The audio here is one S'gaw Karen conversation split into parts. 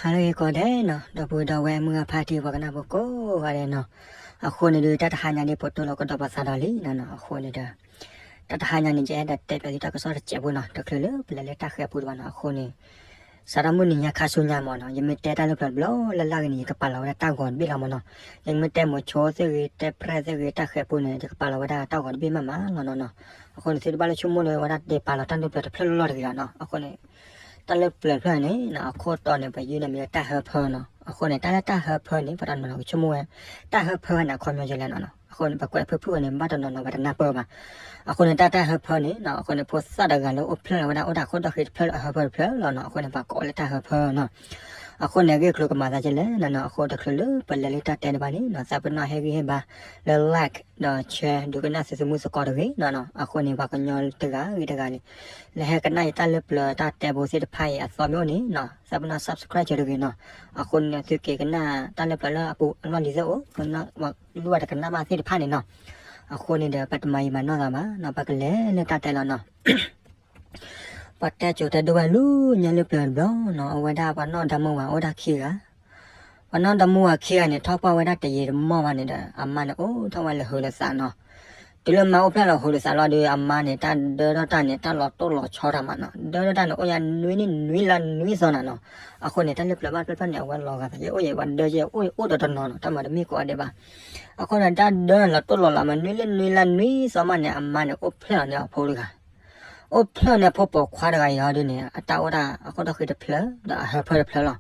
ဟါလၢအဂ့ၤကိးဂၤဒဲးနီၤ, ဒီပုၢ်ဝဲၢ်မုၢ်ဂၤဖါတံၢ် ပှၤကနၣ်ဖိကိးဂၤဒဲးနီၤ, အဃိန့ၣ်ဒုး တၢ်တဟါညါဒ် ပတိၢ်လီၤကဒီးပသးဒီးလံနီၤနီၤ, အဃိန့ၣ်ဒီး တၢ်တဟါညါန့ၣ် ယအဲၣ်ဒိးတဲပျးသုတၢ်ကစီၣ်တစဲးဖိနီၤ, တချုးလၢပလဲၤလၢတၢ်ဃၤပူၤတဘၣ်နီၤ, အဃိန့ၣ် စးထီၣ်မုၢ်နံၤညါခါဆူညါမးနီၤ, ယမ့ၢ်တဲတၢ်လၢပျၢၤတဘျီလၢ်လၢ်ဂ့ၤန့ၣ် ယကပာ်လီၤဝဲဒၣ်တၢ်ဂီၤတဘ့ၣ်လီၤမးနီၤ, ယမ့ၢ်တဲမိၤဆိသ့ၣ်ဂ့ၤ တဲပြဲၢ်သ့ၣ်ဂ့ၤ တၢ်ဃၤပူၤန့ၣ် ယကပာ်လီၤဝဲဒၣ်တၢ်ဂီၤတဘ့ၣ်မးမးလီၤနီၤနီၤ, အဃိန့ၣ် သုတဘၣ်လၢဆိကမိၣ်လၢဝဲဒၣ် ဒဲးပာ်လီၤတၢ်ဒုးပျၢၤတဖျၢၣ်လီၢ်လီၢ်တဂ့ၤလီၤနီၤ, အဃိန့ၣ် တၢ်လၢပျၢၤတဖျၢၣ်န့ၣ်နီၤ, အခိၣ်တီန့ၣ် ပယုၢ်န့ၣ်မ့ၢ်တၢ်ဟၢဖၢနီၤ, အဃိန့ၣ် တၢ်လၢတၢ်ဟၢဖၢန့ၣ် ပှၤတနီၤနီၤကဆိကမိၣ်ဝဲ တၢ်ဟၢဖၢန့ၣ် အခီပညီယဲလဲၣ်နီၤနီၤ, အဃိန့ၣ် ပကွဲးဖုၣ်ဖုၣ်ဝဲန့ၣ် ဘၣ်တနီၤနီၤ ပှၤတနၢ်ပၢၢ်ဘၣ်, အဃိန့ၣ် တၢ်တၢ်ဟၢဖၢန့ၣ်နီၤ, အဃိန့ၣ် ဖိသၣ်တဂၤလၢအိၣ်ဖျဲၣ်လီၤဝဲဒၣ် အိၣ်တၢ်ခိၣ်ဒီၣ်ဃ့တဖျၢၣ်လၢအဟၢဖၢတဖျၢၣ်လီၤနီၤ, အဃိန့ၣ် ပှၤကိးလၢတၢ်ဟၢဖၢနီၤ, အဃိန့ၣ် အဂ့ၢ်အကျိၤကမၤသးကဲလဲၣ်နီၤနီၤ, အဃိတချုးလၢပလဲၤလၢတၢ်တဲတဘၣ်န့ၣ်နီၤ, သးပ့ၤနီၣ်ဟ့ၣ်ဂံၢ်ဟ့ၣ်ဘါလၢ like ဒီး share ဒုးကနၣ်သုသမုၢ်သကိးတဂ့ၤနီၤနီၤ, အဃိန့ၣ် ပှၤကညီတဂၤဂ့ၤတဂၤန့ၣ် လၢဟဲကနၣ်ယတၢ်လၢပျၢၤတၢ်တဲဖိသ့ၣ်တဖၣ်အံၤအသီမ့ၢ်အိၣ်န့ၣ်နီၤ, သးပ့ၤနီၣ် subscribe တဂ့ၤနီၤ, အဃိန့ၣ် သုက့ၤကနၣ်တၢ်လၢပျၢၤလၢအပူၤအလီၢ်လံၤသ့ၣ်အိၣ်, ပှၤလူၤအတကနၣ်ဘၣ်သ့ၣ်တဖၣ်န့ၣ်နီၤ, အဃိန့ၣ်ဒီး ပတမၤယံာ်မၤနီၢ်သးဘၣ်နီၤ, ပကလဲၤလၢတၢ်တဲလီၤနီၤ ပှၤတဲကိၤတဲဒိဝဲလူၤညါလၢပျၢၤတဘျီနီၤ, အဝဲဒၣ်ပှၤနီၢ်ဒီမါဝၤအိၣ်ဒၣ်ခံဂၤ, ပှၤနီၢ်ဒီမါဝၤခံဂၤန့ၣ် ထီၣ်ပှၢ်ဝဲဒၣ်တယံာ်တမီၢ်ဘၣ်န့ၣ်ဒီး အမါန့ၣ်အိၣ်ထီၣ်ဝဲလၢဟုးလၢသးနီၤ, တုၤလၢမါအိၣ်ဖျဲၣ်လီၤဟုးလၢသးလီၤဒီး အမါန့ၣ် တၢ်ဒၢထီၣ်တၢ်န့ၣ် တၢ်လီၤတိၢ်လီၤဆီတၢ်မးနီၤ, ဒၢထီၣ်တၢ်န့ၣ် အိၣ်ညါနွံနံၣ်နွံလါနွံသီနၤနီၤ, အဃိန့ၣ် တၢ်လၢပျၢၤဘၣ်ဖျၢၣ်ဖျၢၣ်န့ၣ် အဝဲလီၤဂာ်သးယဲ အိၣ်ယဲ ပှၤဒၢယဲ အိၣ်အိၣ်ဒီးတနီၤနီၤ, တၢ်မၤတမ့ၢ်ကိးဂၤဒဲးဘၣ်, အဃိန့ၣ် တၢ်ဒၢလီၤတိၢ်လီၤလးမး နွံလါနွံလါနွံသီမးန့ၣ် အမါန့ၣ် အိၣ်ဖျဲၣ်လီၤန့ၢ်အဖိတဂၤ အိၣ်ဖျဲၣ်န့ၣ် အဖိပိာ်ခွါတဂၤအံၤဟီဒ်န့ၣ် အတၢ်အိၣ်ဒၣ်အခိၣ်ဒီၣ်ဃ့တဖျၢၣ် ဒီးအဟၢဖၢတဖျၢၣ်လီၤ,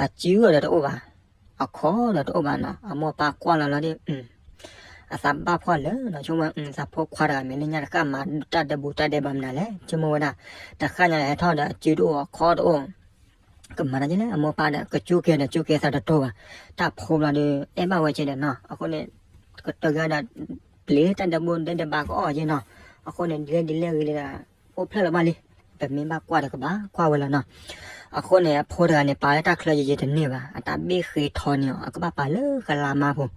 အစုဒီးတအိၣ်ဘၣ်, အခီဒီးတအိၣ်ဘၣ်နီၤ, အမိၢ်ပၢ်ကွၢ်လီၤလီၤဒီး အသးဘၣ်ဖှီၣ်လၢာ်နီၤ, ဆိကမိၣ်ဝဲ သးဖိခွါတဂၤမ့ၢ်လၢညါတဃၣ်မၤတၢ်ဒဲးဘူးတၢ်ဒဲးဘးမနုၤလဲၣ်, ဆိကမိၣ်ဝဲဒၣ် တဃၣ်ညါဟဲထီၣ်ဒီးအစုတအိၣ်အခီတအိၣ် ကမၤတၢ်ကလဲၣ်, အမိၢ်ပၢ်ဒီး ကစူၢ်က့ၤဒီးစူၢ်က့ၤသးတတိၤဘၣ်, တၢ်ဖိဘျီဒီး အဲၣ်ဘၣ်ဝဲက့ၤဒီးနီၤ, အဃိန့ၣ် ကတၢၢ်ကဒီး ပျံၤတၢ်ဒဲးဘူးတၢ်ဒဲးဘးကအီၣ်က့ၤနီၤ, အဃိန့ၣ် ဒ်လဲၣ်ဒ်လဲၣ်ဂ့ၤလၢ အိၣ်ဖျဲၣ်လီၤဘၣ်လံ, ပမ့ၢ်ဘၣ်ကွၢ်ဒီးကဘၣ်ကွၢ်ဝဲလီၤနီၤ, အဃိန့ၣ် အဖိတဂၤန့ၣ် ပာ်လၢတၢ်ချၢယံာ်ယံာ်တန့ၢ်ဘၣ်, အတၢ်ဘ့ၣ်ဃ့ထီန့ၢ်အီၤ အကဘၣ်ပာ်လၢကလါမါပူၤ,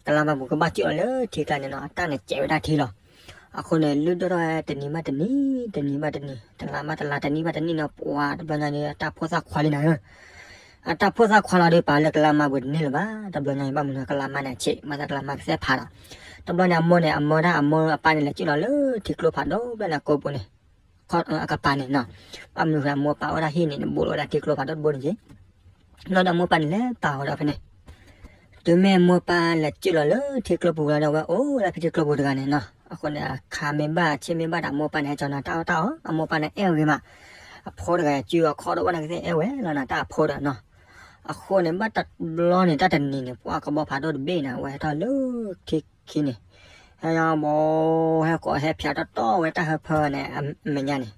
ကလါမါပူၤကဘၣ်စံၣ်လီၤလၢထံကျါန့ၣ်နီၤ, အတၢ်န့ၣ်စဲးဝဲဒၣ်ထံလီၤ အဃိန့ၣ် လုၢ်ဒိၣ်ထီၣ်ဝဲတနံၤဘၣ်တနံၤ, တနံၤဘၣ်တနံၤ, တလါဘၣ်တလါ, တနံၣ်ဘၣ်တနံၣ်န့ၣ် ပှၤတဘျီညါန့ၣ် အတၢ်ဖိသၣ်ခွါလံနၤဧၢ, အတၢ်ဖိသၣ်ခွါလီၤဒီး ပာ်လၢကလါမါပူၤတန့ၢ်လၢၤဘၣ်, တဘျီညါန့ၣ် ဘၣ်မနုၤကလါမါန့ၣ်အဆံး, ဘၣ်ဆၣ်ကလါမါကစဲးဖးဒီး, တဘျီန့ၣ် အမိၢ်န့ၣ် အမိၢ်ဒၣ်အမိၢ်အပၢ်န့ၣ် လဲၤစံၣ်လီၤလၢထံကျိဖးဒိၣ်ဘျဲၣ်န့ၣ် ကိးပူၤန့ၣ် အကပၤန့ၣ်နီၤ, ဘၣ်မနုၤဃိအမိၢ်ပၢ်အိၣ်ဒၣ်ဟံၣ်န့ၣ် ဘူးလီၤဝဲဒၣ်ထံကျိဖးဒိၣ်တဘိန့ၣ်က့ၤ, ဘျီဒီးအမိၢ်ပၢ်န့ၣ်လဲၤပာ်ဝဲဒီးဖဲန့ၣ်, တုၤမ့ၢ်အမိၢ်ပၢ်လဲၤစံၣ်လီၤလၢထံကျိပူၤလီၤဒီး အဝဲအိၣ်ဝဲဒၣ်ဖဲထံကျိပူၤတဂၤန့ၣ်နီၤ, အဃိန့ၣ် အခါမ့ၢ်ဘၣ် အဆံၣ်မ့ၢ်ဘၣ်ဒီး အမိၢ်ပၢ်န့ၣ် ဟဲကၠီၤနၤတၢ်အီၣ်တၢ်အီ, အမိၢ်ပၢ်န့ၣ်အဲၣ်ဝဲဂ့ၤမး, အဖိတဂၤစုအခီၣ်ဒီးဝဲန့ၣ်ကသ့ၣ်အဲၣ်ဝဲလီၤနီၤ, တၢ်အဖိဒီးနီၤ, အဃိန့ၣ် ဘၣ်တဘျီန့ၣ် တၢ်တနံၤန့ၣ် ပှၤကဘီဖးဒိၣ်တဘ့ၣ်န့ၣ် အဝဲဟဲထီၣ်လၢထံခံန့ၣ် ဟဲဘီ ဟဲကိးဟဲဖၠးတီတီဝဲတၢ်ဟၢဖၢန့ၣ် အမဲာ်ညါန့ၣ်,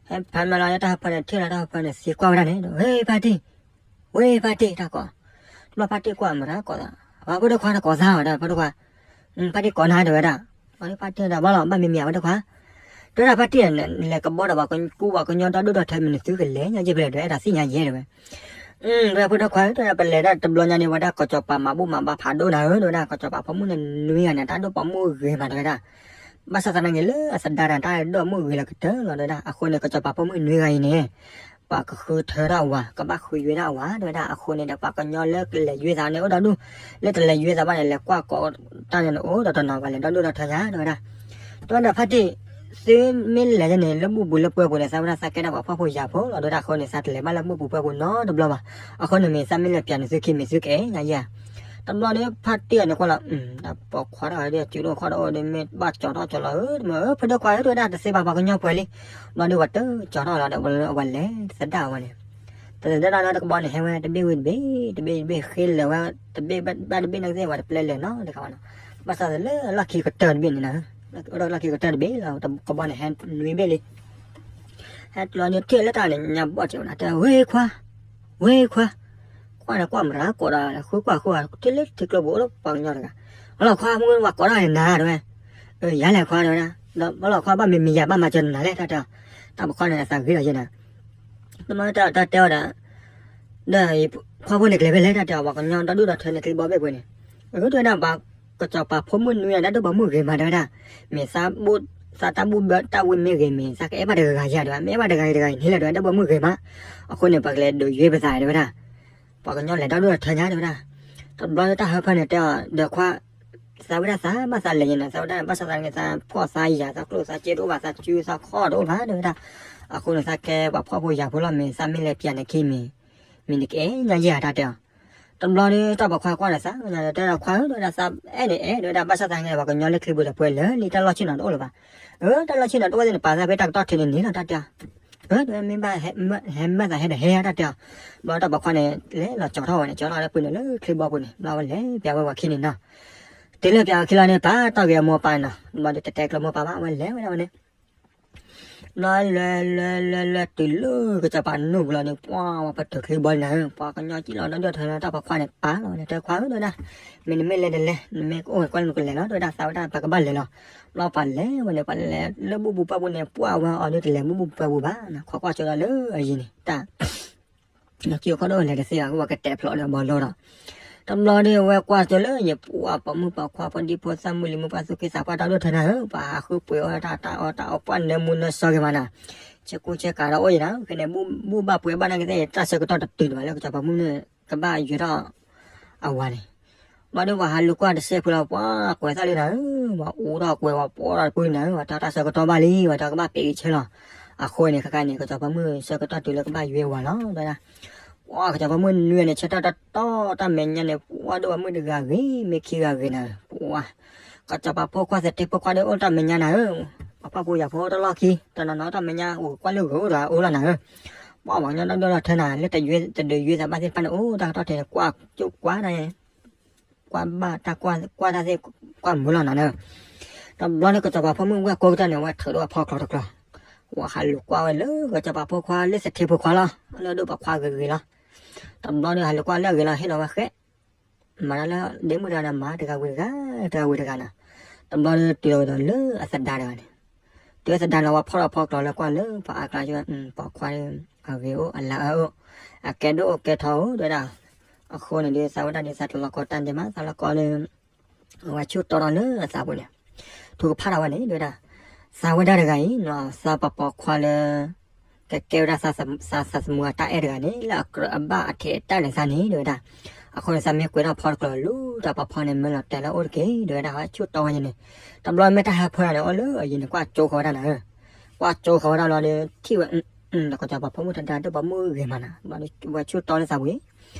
ဟဲဖးမးလီၤတၢ်ဟၢဖၢန့ၣ် ထံၣ်လီၤတၢ်ဟၢဖၢန့ၣ် သံကွၢ်ဝဲဒၣ်န့ၣ်, ဝ့ၢ်ဖါတံၢ်, ဝ့ၢ်ဖါတံၢ် တၢ်ကိး, တဘျီဖါတံၢ်ကွၢ်မတၤကိးသး, ဝဲဖိဒိၣ်ခွါတကိးသးဝဲဒၣ် ဖိဒိၣ်ခွါ, ဖါတံၢ်ကိးနၤတဲဝဲဒၣ်, ဖါတံၢ်ဒီးဘၣ်လီၤ ဘၣ်မံၤမံၤဧါ ဝဲဒိၣ်ခွါ, တဲဝဲဒၣ်ဖါတံၢ် လဲၤကဘီဒီးပှၤကူပှၤကညီဒီဒူၣ်ဒီထၢမနုၤသုကလဲၤညါယ့ၢ်ဖဲလဲၣ်ဒီး အဲၣ်ဒိးသ့ၣ်ညါယဲၢ်တဲဝဲ တဲဝဲဖိဒိၣ်ခွါဧၢ တဲဝဲဒၣ် ပလဲၤဒၣ်တဘျီညါန့ၣ် ဝဲဒၣ်ကစီၤပၤမၤဘူၣ်မၤဘါဖးဒိၣ်နၤဧၢ တဲဝဲဒၣ် ကစီၤပၤဖိမုၣ်န့ၣ်နွံဂၤန့ၣ် တၢ်ဒိၣ်ပိာ်မုၣ်ဂ့ၤမးတဲဝဲဒၣ်, ဘၣ်ဆၣ်သနာ်က့လၢအသဒါတၢ် တၢ်ဒိၣ်ပိာ်မုၣ်ဂ့ၤလီၤကတၢၢ်လီၤတဲဝဲဒၣ်, အဃိန့ၣ် ကစီၤပၤဖိမုၣ်နွံဂၤအံၤန့ၣ် ပှၤကဃုထၢဒၣ်ဝၤ ကဘၣ်ဃုယွဲဒၣ်ဝၤတဲဝဲဒၣ်, အဃိန့ၣ်ဒီးပှၤကညီလၢကလဲၤယွဲသးန့ၣ်အိၣ်ဒီဒူၣ်, လၢတလဲၤယွဲသးဘၣ်န့ၣ် လဲၤကွၢ်ကိးတၢ်န့ၣ်အိၣ်ဒီးတနီၤ ပှၤလဲၤဒီဒူၣ်ဒီထၢညါတဲဝဲဒၣ် တဲဝဲဒၣ်ဖါတံၢ်, သုမ့ၢ်လဲၤန့ၣ် လၢဘူၣ်ပူၤလၢပှဲၤပူၤန့ၣ် သးဝဲဒၣ်သးကဲဒၣ်ပှၤဖှီၣ်ဖိယာ်ဖိလီၤ တဲဝဲဒၣ်, အဃိန့ၣ် သးတလဲၤဘၣ်လၢဘူၣ်ပူၤပှဲၤပူၤနီတဘျီဘၣ်, အဃိန့ၣ်မ့ၢ်သးမ့ၢ်လဲၤပၠးန့ၣ် သုခံမ့ၢ်သုကအဲၣ်ညါယဲၢ်, တဘျီဒီးဖါတံၢ်န့ၣ်ကွၢ်လီၤ, တၢ်ပိာ်ခွါတဂၤဒီး စုဒိၣ်ခီၣ်ဒီးအိၣ်ဒီး မ့ၢ်ဘၣ်ကၠီၤထီၣ်ကၠီၤလီၤဧၢ, မ့ၢ်ဧၢ ဖိဒိၣ်ခွါဧၢ တဲဝဲဒၣ်တသ့ဘၣ်ပှၤကညီပှဲၤလံ, ဘျီဒီးပှၤတကၠီၤထီၣ်လီၤဒီး ပှၤလၢအဝဲလဲၤသဒၣ်အဝဲန့ၣ် တဒၣ်ဒီးတကဘီန့ၣ် ဟဲဝဲတဘ့ၣ်ဝံၤတဘ့ၣ် တဘ့ၣ်တဘ့ၣ်ဃ့လၢာ်ဝဲ တဘ့ၣ်ဘၣ်တဘ့ၣ်န့ၣ်ကသ့ၣ် ပှၤတပျဲလဲၤနီတဂၤဘၣ်နီၤ, ဘၣ်ဆၣ်လၢအလီၢ်ခံကတၢၢ်တဘ့ၣ်န့ၣ်နီၤ, အိၣ်ဒီးလီၢ်ခံကတၢၢ်တဘ့ၣ်လီၤ တကဘီန့ၣ် ဟဲနွံဘ့ၣ်လံ, ဟဲကျီန့ၣ်ထံၣ်လၢတၢ်န့ၣ် ညါဘီၣ်စၢၤဝဲဒၣ် တဲ ဝ့ၢ်ခွါ, ဝ့ၢ်ခွါ, ကွၢ်န့ၣ်ကွၢ်မတၤကိးဒီး ဃုကွၢ်ဃု ထံၣ်လၢထံကျိပူၤအိၣ်ဒီးပှၤကညီတဂၤ, ဘၣ်လီၤခွါ မုၢ်ဝၤကိးထီၣ်နၤတဲဝဲ, ယၤလဲၣ်ခွါတဲဝဲဒၣ်, ဒီးဘၣ်လီၤခွါ ဘၣ်မံၤမံၤယၤဘၣ်မၤစၢၤနၤလဲၣ် တၢ်တဲအီၤ, တၢ်ပိာ်ခွါန့ၣ် အသးဂ့ၤလီၤယဲၢ်နၤ တမ့ၢ်တၢ်တဲအီၤဒီး, ဒီးခွါဖိန့ၣ်ကျဲၤဖဲလဲၣ် တၢ်တဲအီၤ ပှၤကညီဒီဒူၣ်ဒီထၢန့ၣ် ကျဲၤဘီဘ့ၣ်ပှဲၤန့ၣ်, အတဲဝဲဒၣ် ပှၤကစီၤပၤဖိမုၣ်နွံဂၤ တၢ်ဒိၣ်ပိာ်မုၣ်ဂ့ၤမးတဲဝဲဒၣ်, မ့ၢ်သးဘိၣ်သးတၢ်ဘူၣ်ဘၢတၢ်ဝံၣ်မ့ၢ်ဂ့ၤမ့ၢ် သးကအဲၣ်ဘၣ်တဂၤဂၤယၤတဲဝဲ, မ့ၢ်အဲၣ်ဘၣ်တဂၤဂၤတဂၤအံၤန့ၣ်လီၤတဲဝဲ တၢ်ဒိၣ်ပိာ်မုၣ်ဂ့ၤမး, အဃိန့ၣ် ပှၤကလဲၤဒုးယွဲပသးတဲဝဲဒၣ် ပှၤကညီလဲၤဒီဒိၣ်ထၢညါတဲဝဲဒၣ်. တဘျီလၢတၢ်ဟၢဖၢန့ၣ်တဲအီၤဒီးခွါ, သးဝဲဒၣ်သးဘၣ်သးလဲၤယံၤန့ၣ် သးဝဲဒၣ်ဘၣ်ဆၣ်သးန့ၣ် သးဖှီၣ်သးယာ်သးကျိၣ်သးစ့တအိၣ်ဘၣ် သးစုသးခီၣ်တအိၣ်ဘၣ်တဲဝဲဒၣ်. အဃိန့ၣ် သးကဲပှၤဖှီၣ်ဖိယာ်ဖိလီၤ မ့ၢ်သးမ့ၢ်လဲၤပျးန့ၣ်ခံမ့ၢ် မ့ၢ်နကအဲၣ်ညါယဲၢ်ဧါတၢ်တဲအီၤ. တဘျီဒီးတၢ်ပိာ်ခွါကွၢ်ဒီးသး တဲဒီးခွါဧၢ တဲဝဲဒၣ် သးအဲၣ်န့ၣ်အဲၣ်တဲဝဲဒၣ် ဘၣ်ဆၣ်သးန့ၣ် ပှၤကညီလၢချံဘိဒီးပှဲၤလၢာ်လံ တၢ်လီၢ်ဆ့ၣ်နီၤတအိၣ်လၢၤဘၣ်. အၢ တၢ်လီၢ်ဆ့ၣ်နီၤတအိၣ်သ့ၣ်န့ၣ် ပာ်သးဖဲတၢ်ကတီၢ်ထံးန့ၣ်န့ၣ်လီၤတၢ်တဲအီၤ. အၢ မ့ၢ်ဘၣ် ဟဲမၢသးဟဲဒီးဟဲဧါတၢ်တဲအီၤ. ဘျီတၢ်ပိာ်ခွါန့ၣ် လဲၤလီၤကၠီထီၣ်ဝဲန့ၣ် ကၠီထီၣ်လၢပူၤန့ၣ်လၢချံဘီပူၤန့ၣ် ဘျီဝဲလဲၤပျးဝဲပှၤခံန့ၣ်နီၤ. တုၤလၢပျးဝဲခံလီၤန့ၣ် ပာ်တီၢ်ဂ့ၤအမိၢ်ပၢ်နီၤ ဘျီဒီးတတဲကျိမိၢ်ပၢ်ဘၣ် ဝဲလဲၤဝဲဒၣ်ဝဲန့ၣ် ဘျီလဲၤလဲၤလဲၤလဲၤတုၤလၢကစီၤပၤနူၢ်ပူၤလီၤန့ၣ် ပှၤဝဲပတုာ်ချံဘီန့ၣ်ဧၢ ပှၤကညီကံၣ်လီၤဒီဒိၣ်ထၢလၢတၢ်ပိာ်ခွါန့ၣ် ပာ်လီၤဝဲန့ၣ် တဲခွါဧၢ တဲဝဲဒၣ် မ့ၢ်နမ့ၢ်လဲၤတလဲၤ နမ့ၢ်ကအိၣ်ဝဲကွၢ်လၢနကလဲၤလီၤ တဲဝဲဒၣ် သးဝဲဒၣ်ပကဘၣ်လဲၤလီၤ. ဘျီပှၤလဲၤဝဲန့ၣ် ပှၤလဲၤလၢဘူၣ်ပူၤပှၢ်ပူၤန့ၣ် ပှၤဝဲအီၤဒုးတလဲၤဘူၣ်ပူၤပှၢ်ပူၤဘၣ် ခိးကွၢ်ကၠိဒီးလၢအယံၤန့ၣ် တၢ် နကံၣ်အိၣ်ခီၣ်ဒိၣ်လဲၤတသ့ဘၣ် ဝဲကတဲဖျိးဒီးဘီလိဒီး တဘျီဒီးဝဲကွၢ်ကၠိလၢယပှၤပိာ်မုၣ်ပိာ်ခွါဖိဒံဖိသၣ်မုၢ်လံၤမုၢ်ပှၢ်သူၣ်က့သးပှၢ်တၢ်ဒိၣ်ထၢနၤဧၢ ပှၤဟးဃုပှ့ၤအီၣ်တၢ်တၢ်အီၣ်တၢ်အီၣ် ပှၤနၢမူနၢဆှီက့ၤမးနၤ ဆ့ကူဆ့ကၤဒီးအိၣ်ယံၤနၤ ဖဲန့ၣ် ဘူၣ်ဘၣ်ပှ့ၤဘၣ်နာ်က့သ့ၣ် တၢ်ဆၢကတီၢ်တတုၤဒံးဘၣ်လၢကစီၤပၤမုၣ်န့ၣ် ကဘၣ်ယွဲထီၣ်အဝၤန့ၣ် ဘျီဒီးပှၤဟးလူၤကွၢ်တစဲးဖိလီၤ ပှၤကွဲးသၣ်လံနၤဧၢ ပှၤအူထီၣ်ကွဲးဝဲပှၤဒီးပှၤနၤဧၢ ပှၤတၢ်တၢ်ဆၢကတီၢ်ဘၣ်လံ ပှၤတၢ်ကဘၣ်ပ့ၤက့ၤဆၢလီၤ. အဃိန့ၣ် ခဲခါန့ၣ် ကစီၤပၤမုၣ်ဆၢကတီၢ်တုၤလၢကဘၣ်ယွဲဝၤလီၤ တဲဝဲဒၣ် ပှၤကစီၤပၤမုၣ်နွံန့ၣ် ဆၢထၢၣ်တတီတၢ်မဲာ်ညါန့ၣ် ပှၤဒိၣ်ပှၤမုၣ်တဂၤဂ့ၤ မ့ၢ်ခံဂၤဂ့ၤနၤဧၢ ပှၤ ကစီၤပၤဖိခွါသထ့ဖိခွါဒီးအိၣ်တၢ်မဲာ်ညါနၤဧၢ ပှၤဖှီၣ်ဖိယာ်ဖိတလီၢ်ခံ တနီၤနီၤတၢ်မဲာ်ညါအိၣ်ကွၢ်လၢဂုၤအိၣ်တဂၤအိၣ်လီၤနၤဧၢ ပှၤပှၤကညီတၢ်ဒိၣ်ထၢနၤ လၢတဒုးယွဲသးဘၣ်သ့ၣ်တဖၣ်န့ၣ် အိၣ်တၢ်ကတီၢ်ထဲန့ၣ် ကွၢ်ကၠိကွၢ်တၢ် ကွၢ်ဘၣ်တၢ်ကွၢ်တၢ်သ့ၣ် ကွၢ်မုာ်လီၤနၤန့ၣ် တဘျီန့ၣ် ကစီၤပၤဖိမုၣ်ဝဲၢ်ကိးကတၢၢ်န့ၣ် ဝဲထုးထီၣ်ဖီကျိၤတကျိၤ ဝဲဟးလူၤကွၢ်ဝဲလၢကစီၤပၤဖိခွါလၢသထ့ဖိခွါလီၤ လၢဒိၣ်ပှၤခွါဂ့ၤဂ့ၤလီၤ တဘျီန့ၣ် ဟးလူၤကွၢ်လၢအဂ့ၤလီၤ ဟ့ၣ်လီၤဝဲဃဲ မၤတၢ်လၢဒ့မုၣ်တဂၤန့ၣ် မၤတဂၤဝံၤတဂၤ တဂၤဝံၤတဂၤနီၤ တဘျီန့ၣ်တုၤလီၤဝဲဒီးလၢအသဒါတဂၤန့ၣ် တုၤလၢသဒါန့ၣ်ဝဲဖီၣ်ထီၣ်ဖီကျိၤလၢကွၢ်လၢပှၤအါကျါ ပိာ်ခွါ အဂ့ၤအိၣ်အလၤအၢအိၣ် အကဲဒိၣ်အိၣ်ကဲထီအိၣ်တဲဝဲဒၣ် အဃိန့ၣ်ဒီး သးဝဲဒၣ်ဒီးသးတလီၤကီတၢ်ဒဲးမး သးလီၤကီန့ၣ် အဝဲဆူၣ်တီဒီးလၢအသးပူၤန့ၣ် ထုကဖၣ်ထီၣ်ဝဲန့ၣ် တဲဝဲဒၣ် သးဝဲဒၣ်တဂၤအံၤ သးပှၤပိာ်ခွါလၢ ကကဲဝဲဒၣ်သးသမူအတၢ်အဲၣ်တဂၤန့ၣ် လၢအကြၢးအဘၣ်အထံးအတၢ်န့ၣ်သးန့ၣ် တဲဝဲဒၣ် အဃိန့ၣ် သးမ့ၢ်ကွဲးထီၣ်ဖီတကျိၤလူၤတၢ်ပှၤဖီန့ၣ် မၢလီၤတဲာ်လၢအိၣ်တက့ၢ် တဲဝဲဒၣ် ဝဲဆူၣ်တီဝဲန့ၣ် တဘျီမ့ၢ်တၢ်ဟၢဖၢလီၤန့ၣ် အိၣ်လၢအယံၤန့ၣ် ကွၢ်ကၠိဃီဝဲဒၣ်နၤဧၢ ကွၢ်ကၠိဃီဝဲဒၣ်လီၤဒီး ထံၣ်ဝဲ ဒီးကစီၤပၤဖိမုၣ်သဒါဒိၣ်ပှၤမုၣ်ဂ့ၤမးနၤ ဘျီဒီးဝဲဆူၣ်တီလၢသးဝံၤ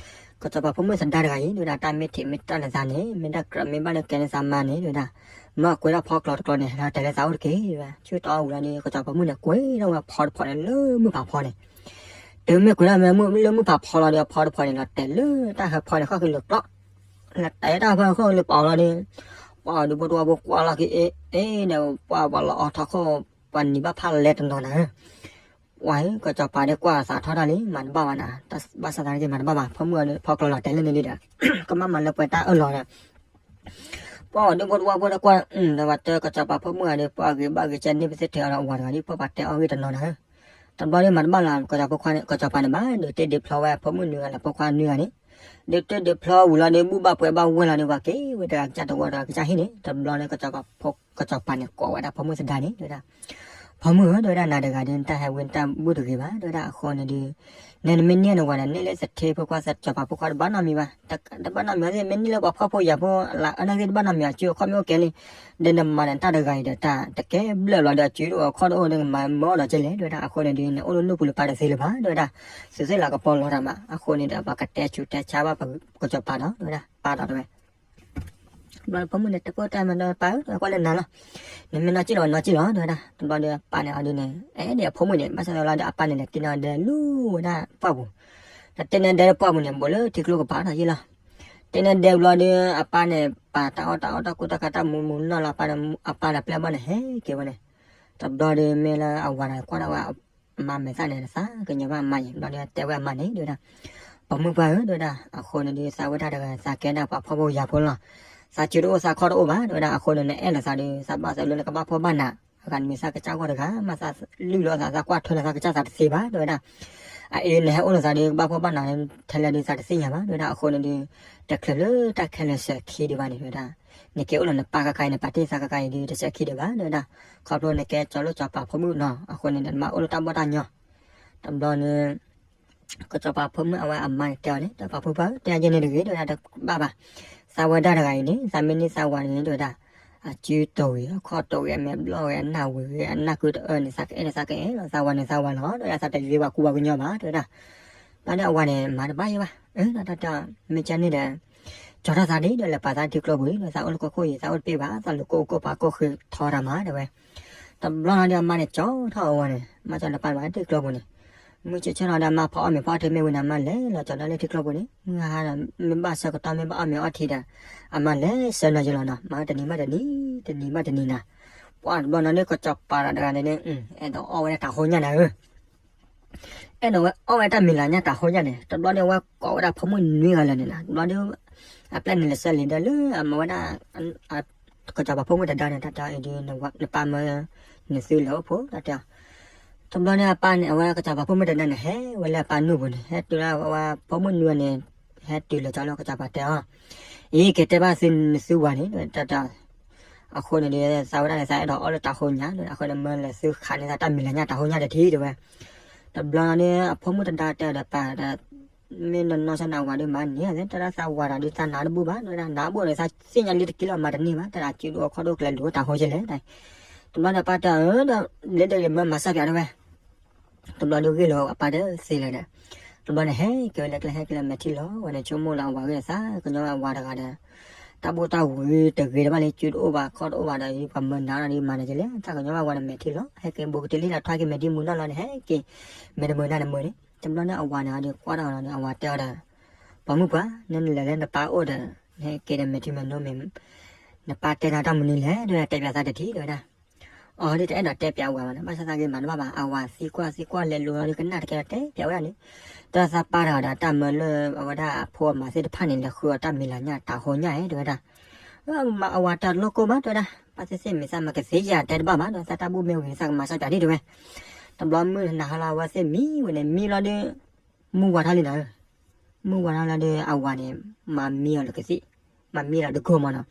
ကစီၤပၤဖိမုၣ်သဒါတဂၤအံၤ တဲဝဲဒၣ် တၢ်မ့ၢ်ထံးမ့ၢ်တၢ်န့ၣ်သးန့ၣ် မ့ၢ်တၢ်ကြၢးမ့ၢ်ဘၣ်လၢကဲန့ၣ်သးမါန့ၣ် တဲဝဲဒၣ် မ့ၢ်ကွဲးထီၣ်ဖီကျိၤတကျိၤန့ၣ် လီၤတဲာ်လၢသးအိၣ်တက့ၢ် တဲဝဲ ဆူၣ်တီဝံၤလီၤဒီး ကစီၤပၤဖိမုၣ်န့ၣ် ကွဲးထီၣ်ဝဲဖီတဖီန့ၣ်လၢမုၢ်ဖးဖီန့ၣ် တုၤမ့ၢ်ကွဲးထီၣ်မ့ၢ်လၢမုၢ်ဖးဖီလီၤဒီး အဖီတဖီန့ၣ် လီၤတဲာ်လၢတၢ်ဟၢဖီန့ၣ် ဃီၣ်ဃံလိာ်ကျီ လီၤတဲာ်တၢ်ဟၢဖီဃီၣ်ဃံလိာ်ပာ်အီၤလီၤဒီး ပှၤဒူဖိတဝီဖိကွၢ်လီၤက့ၤအ့ၣ်အ့ၣ်ဒီး ပှၤပှၤလီၤအီထီၣ်ခိၣ် ပှၤနံၤဘၣ်ဖးလဲၤတနီၤနၤဧၢ ပှၤကစီၤပၤဒီးကွၢ်သးထီၣ်တၢ်လံ မၤတဘၣ်ဘၣ်နၤ ဘၣ်ဆၣ်သနာ်က့မၤတဘၣ်ဘၣ် ဖိမုၣ်အီၤဒီးဖီကျိၤလီၤတဲာ်လၢန့ၣ်ဒီး ကဘၣ်မၤလၢပှဲၤတၢ်အၢၣ်လီၤဒီး ပှၤဒူဖိတဝီဖိဒီးကွၢ် ဒီးပှၤတဲကစီၤပၤဖိမုၣ်ဂၤဒီး ပှၤဂ့ၤဘၣ်ဂ့ၤကဲန့ၢ်ပသ့ထဲအီၤဒီးအဝၤတဂၤဒီး ပှၤပှၤတဲအီၣ်ဂ့ၢ်တနီၤနၤဧၢ တဘျီဒီးမၤတဘၣ်လီၤ ကစီၤပၤဖိခွါန့ၣ် ကစီၤပၤန့ၣ်ဘၣ် ဒုးတ့ဒုးဖျီဝဲဖိမုၣ်နွံဂၤလၢ ဖိခွါနွံဂၤန့ၣ် ဒုးတ့ဒုးဖျီဝံၤလီၤဒီး ဘူၣ်ဘၣ်ပှဲၤဘၣ်ဝဲလီၤဒီး ပှၤက့ၤဝဲတဂၤကစၢ်တဝီတဂၤကစၢ်ဟံၣ်န့ၣ် တဘျီန့ၣ် ကစီၤပၤဖိ ကစီၤပၤန့ၣ် ကိးဝဲဒၣ်ဖိမုၣ်သဒါန့ၣ် တဲဝဲဒၣ် ဖိမုၣ်ဧၢ တဲဝဲဒၣ် နၤတဂၤဒီး နတၢ်ဟဲဝံတၢ်ဘူၣ်တဂ့ၤဘၣ် တဲဝဲဒၣ် အဃိန့ၣ်ဒီး နဲနမ့ၢ်န့ၢ်နဝၤဒီး န့ၢ်လၢသထ့ဖိခွါ စီၤပၤဖိခွါတဘၣ်နီတမံၤဘၣ် တဘၣ်နီတမံၤသ့ၣ် မ့ၢ်န့ၢ်လၢပှၤဖှီၣ်ဖိယာ်ဖိ လၢအအၢနာ်သ့ၣ်တဘၣ်နီတမံၤ အစုအခီၣ်မ့ၢ်အိၣ်ကဲလံ ဒီးနမၤန့ၢ်တၢ်တဂၤအံၤဒီး တၢ်တကဲဘျၢၣ်ဘျီဒီး အစုဒိၣ်အခီၣ်ဒိၣ်အိၣ်ဒီး မၤမၢအီၤဒီးကဲလဲၣ် တဲဝဲဒၣ် အဃိန့ၣ်ဒီး နအိၣ်လၢနူၢ်ပူၤလၢပၢ်တသ့လၢၤဘၣ် တဲဝဲဒၣ် သုးသ့ၣ်လၤကပီၤလီၤတၢ်မး အဃိန့ၣ်ဒီး ပှၤကတဲဆူးတဲဆါဘၣ်ပကစီၤပၤဒီး တဲဝဲဒၣ် ပၢ်ဒီးတဲဝဲ ဘျီဖိမုၣ်န့ၣ် တကိၢ်တၢ်မၤဒီးပၢ်ဧၢ ကွၢ်လၢနၤလီၤ နမ့ၢ်နီၢ်ကံၣ်လီၤ နီၢ်ကံၣ်လီၤ တဲဝဲဒၣ် တဘျီဒီးပၢ်န့ၣ်အီၤဒုးန့ၣ် အဲၣ်ဒိးအဖိမုၣ်န့ၣ် ဘၣ်ဆၣ်ဒီးလီၤဒီးအပၢ်န့ၣ်လဲၤတ့န့ၢ်အီၤဒဲလူၤဝဲဒၣ်ပှၢ်ပူၤ တၢ်တ့န့ၢ်ဒဲလၢပှၢ်ပူၤန့ၣ် ဘူးလၢထံကျိကပၤဒီးယ့ၢ်လီၤ တ့န့ၢ်ဒဲဘျီဒီး အပၢ်န့ၣ် ပာ်တၢ်အီၣ်တၢ်အီၣ်တၢ်ကူတၢ်ကၤ တၢ်မူမူနီၢ်လီၤ အပၢ်ဒီး အပၢ်ဒီးပျဲၢ်ဘီၣ်န့ၣ် ဟဲက့ၤဝဲန့ၣ် တဘျီဒီးမ့ၢ်လၢအဝၤဒီးကွၢ်ဒၣ်ဝဲ အမါမဲာ်သၣ်န့ၣ် သးကညီၤဘၣ်အမါယံၤ ဘျီဒီးတဲဝဲအမါန့ၣ် တဲဝဲဒၣ် ပိာ်မုၣ်ပှၢ်ဧၢ တဲဝဲဒၣ် အဃိန့ၣ်ဒီး သးဝဲဒၣ်တဂၤ သးကဲဒၣ်ပှၤဖှီၣ်ဖိယာ်ဖိလီၤ သးစုတအိၣ်သးခီၣ်တအိၣ်ဘၣ် တဲဝဲဒၣ် အဃိန့ၣ် နအဲၣ်လီၤသးဒီး သးဘၣ်သးလၢနကဘၣ်ဖှီၣ်ဘၣ်နး အဂၤနမံၤသးကစၢ်ဂီၢ်တဂၤ မ့ၢ်သးလုၢ်လီၤသး သးကွၢ်ထွဲလီၤသးကစၢ်သးတသ့ဘၣ် တဲဝဲဒၣ် အအံၤနဟဲအိၣ်လီၤသးဒီး ကဘၣ်ဖှီၣ်ဘၣ်နးထဲလဲၣ်ဒီး သးတသ့ၣ်ညါဘၣ် တဲဝဲဒၣ် အဃိန့ၣ်ဒီး တချုးလၢတၢ်ခဲလၢာ်စၢၤခံဒံးဘၣ်န့ၣ် တဲဝဲဒၣ် နက့ၤအိၣ်လီၤနပၢ်ခါခါအံၤ နပာ်တ့ၢ်သးခါခါအံၤဒီး တစၢၤခံဒံးဘၣ် တဲဝဲဒၣ် ခီဖျိနကဲကၠီၤလိၣ်ကၠီၤပၤဖိမုၣ်နီၤ အဃိန့ၣ် နမၤအိၣ်လၢတၢ်ဘီၣ်တၢ်ညီ တဘျီန့ၣ် ကစီၤပၤဖိမုၣ်အဝဲအမါန့ၣ်တဲအီၤန့ၣ် ဒီးပှၤဖိပၢ်ဧၢ တဲယဲန့ၣ်တဂ့ၤ တဲဝဲဒၣ် တဘၣ်ဘၣ်. သးဝဲဒၣ်တဂၤအံၤန့ၣ် သးမ့ၢ်န့ၢ်သးဝၤန့ၣ် တဲဝဲဒၣ် အစုတိၢ်ဂ့ၤ အခီၣ်တိၢ်ဂ့ၤ အမဲာ်ဘျီၣ်ဂ့ၤ အနၢ်ဝံၤဂ့ၤ အနၢ်ကုတအၢန့ၣ် သးကအဲၣ်န့ၣ် သးကအဲၣ်လီၤ သးဝၤန့ၣ်သးဝၤလီၤ တဲဝဲဒၣ် သးတယွဲပှၤကူပှၤကညီဘၣ် တဲဝဲဒၣ်. ဘျီဒီးအဝၤန့ၣ် မၤတဘၣ်ယဲဘၣ် အၢ တၢ်တဲအီၤ မ့ၢ်ကဲန့ၣ်ဒီး ကၠီထီၣ်သးဒ် ဒီးလဲၤပာ်သးထံကျိပူၤဒီး သးအိၣ်လၢကီၢ်ခိၣ်အံၤ သးအိၣ်တပ့ၢ်ဘၣ် သးလူၤကိၢ်အိၣ်ကိၢ်ပာ်ကိၢ်ဃ့ထီတၢ်မၤ တဲဝဲ. တဘျီလီၤဒီးအမါန့ၣ် ကၠီထီၣ်အဝၤန့ၣ် မၤကၠီတပာ်မၤထံကျိပူၤန့ၣ် မုၢ်ဆ့ၣ်ဆ့ၣ်လီၤဒီး အမါဖီအီၣ်မ့ၤဖီအီထံမ့ၢ်ဝံၤန့ၣ် အမါလဲၤလီၤကၠီဒီးလၢထံကျိပူၤန့ၣ် မုၢ်ဟါဒီး မ့ၢ်ဘၣ်ဆၢကတီၢ် မ့ၢ်ဘၣ်အီၣ်မ့ၤအီထံဒီး အမါလဲၤဆၢနၤယလီၤနီၤ မၤတနံၤဘၣ်တနံၤ တနံၤဘၣ်တနံၤနၤ. ပှၤတဘျီနီၤန့ၣ် ကစီၤပၤတဂၤန့ၣ် အဲၣ်ဒိးအီၣ်ဝဲဒၣ်တၢ်ဟိညၣ်နၤဧၢ အဲၣ်ဒိးဝဲအီၣ်ဝဲတၢ်မံၤလၤညၣ်တၢ်ဟိညၣ်န့ၣ် တဘျီဒီး အဝဲကိးဝဲဒၣ်ဖိမုၣ်နွံဂၤလၢာ်န့ၣ်နီၤ တဘျီဒီး အပျဲၢ်န့ၣ်လဲၤဆၢလံၤဒီးလၢအမၤဝဲဒၣ် ကစီၤပၤဖိမုၣ်တဒါန့ၣ် တၢ်တဲအီၤအံၤဒုး နပၢ်မၢနသုလဲၤအိၣ်ဖိ တၢ်တဲအီၤ. တဘျီန့ၣ်အပၢ်န့ၣ် အဝဲကစီၤပၤဖိမုၣ်တဒါန့ၣ် ဟဲဝဲလၢအပၢ်နုၢ်ပူၤန့ၣ် ဟဲတုၤလၢအဝဲဖိမုၣ်နွံဂၤန့ၣ် ဟဲတုၤလၢကၠီလၢကစီၤပၤတဲအီၤ အံၤက့ၤတဲဘၣ်သုနသုဝၤန့ၣ် တၢ်တဲအီၤ အဃိန့ၣ်ဒီး သးဝဲဒၣ်န့ၣ် သးအဲၣ်ဒိးအီၣ်လၢတၢ်ဟိညၣ်ဒီး အဃိန့ၣ် မၢလဲၤသုခးန့ၢ်သးတၢ်မံၤလၤညၣ်တၢ်ဟိညၣ်တထံၣ်တဲဝဲ. တဘျီန့ၣ် အဖိမုၣ်တဒါတဲအီၤဒီးပၢ်ဒီး မ့ၢ်နနီၢ်ဆၢနၤဝၤဒီးမၤန့ၢ်ဧါ တဲဒၣ်သးဝၤတၢ်ဒုးသးနါတဘူၣ်ဘၣ် တဲဝဲဒၣ် နါဘူၣ်န့ၣ် သးသ့ၣ်ညါလံတက့ၢ်လီၤ မၤတန့ၢ်ဘၣ် တဲဒၣ် စုဒိၣ်အခီၣ်ဒိၣ်ကျဲဒိၣ်တၢ်ဟိယဲလဲၣ်. တဘျီဒီးပၢ်တဲအီၤဒီး လၢဒၢးမၢမၤစၢ်ပၠးတဲဝဲ တဘျီဒီးဂ့ၢ်လီၤအပၢ်ဒီးသ့လၢၤဒီး တဘျီန့ၣ် ဟဲက့ၤဝဲလၢကျဲ ဟဲက့ၤလၢမဲာ်ထံလီၤဝဲန့ၣ် ဆိကမိၣ်လၢအဝၤဂ့ၢ် သးကညီဝဲအဝၤတဂၤဒီး တၢ်ဘူၣ်တၢ်ဝံတဂ့ၤတဘၣ်လၢ စုတအိၣ်ဘၣ်ခီၣ်တအိၣ်ဘၣ်ဒီး ပှၤမၢနၤဒီးမၤန့ၢ်က့ၤလဲၣ် သးကညီဝဲအဝၤဒီးမဲာ်ထံလီၤ ဟဲက့ၤဘူးကတုၤလံဒီး ထွါက့ၤမဲာ်ဒ်မုၢ်နီၢ်လီၤန့ၣ် ဟဲက့ၤ မဲာ်တမုာ်နၤတမုာ်န့ၣ် တဘျီန့ၣ်အဝၤန့ၣ်ဒီးကွၢ်ထီၣ်လီၤဒီး အဝၤတဲအီၤဒီး ပှၤမုၣ်ပှၢ် နနလဲၤလၢနပၢ်အိၣ်ဒီး နဟဲက့ၤဒီးမဲာ်ထံမဲာ်နိမ့ၢ် နပၢ်တဲနၤတၢ်မနုၤလဲၣ် တဲဝဲဒၣ် တဲပၠးသးတထံၣ် တဲဝဲဒၣ် အီၤဒ်တအဲၣ်ဒိးတဲပၠးဝၤဘၣ်နီၤ ဘၣ်ဆၣ်သနာ်က့မၤတဘၣ်ဘၣ် အဝၤသံကွၢ်သံကွၢ်လဲၤလိၤလီၤဒီး ကနၣ်တကဲတဲပၠးဝဲဒၣ်န့ၣ် တၢ်သးပၢ်တဂၤဒီး တၢ်မၢလၢအဝဲဒၣ်အဖိအမါသ့ၣ်တဖၣ်န့ၣ် လဲၤဃုအီၤတၢ်မံၤလၤညၣ်တၢ်ဟိညၣ်ဧါ တဲဝဲဒၣ် အဝၤတၢ်လိၣ်ကိၢ်ဘၣ် တဲဝဲဒၣ် ဘၣ်သ့ၣ်သ့ၣ်မ့ၢ်သးမၤကသ့ယၤတဲတဘၣ်ဘၣ် ဒီးသးတၢ်ဘူၣ်မ့ၢ်ဝံၤန့ၣ် သးကမၤစၢ်ပၠးဒ်တဲဝဲ တဘျီမုၢ်နၤဟါလီၤ အဝဲသ့ၣ်မံဝဲန့ၣ် မံလီၤဒီး မုၢ်ဝါထီၣ်လံနၤဧၢ မုၢ်ဝါထီၣ်လီၤဒီး အဝၤန့ၣ် မၤမံအီၤလၢကသံၣ် မၤမံလီၤတကိၢ်မးနီၤ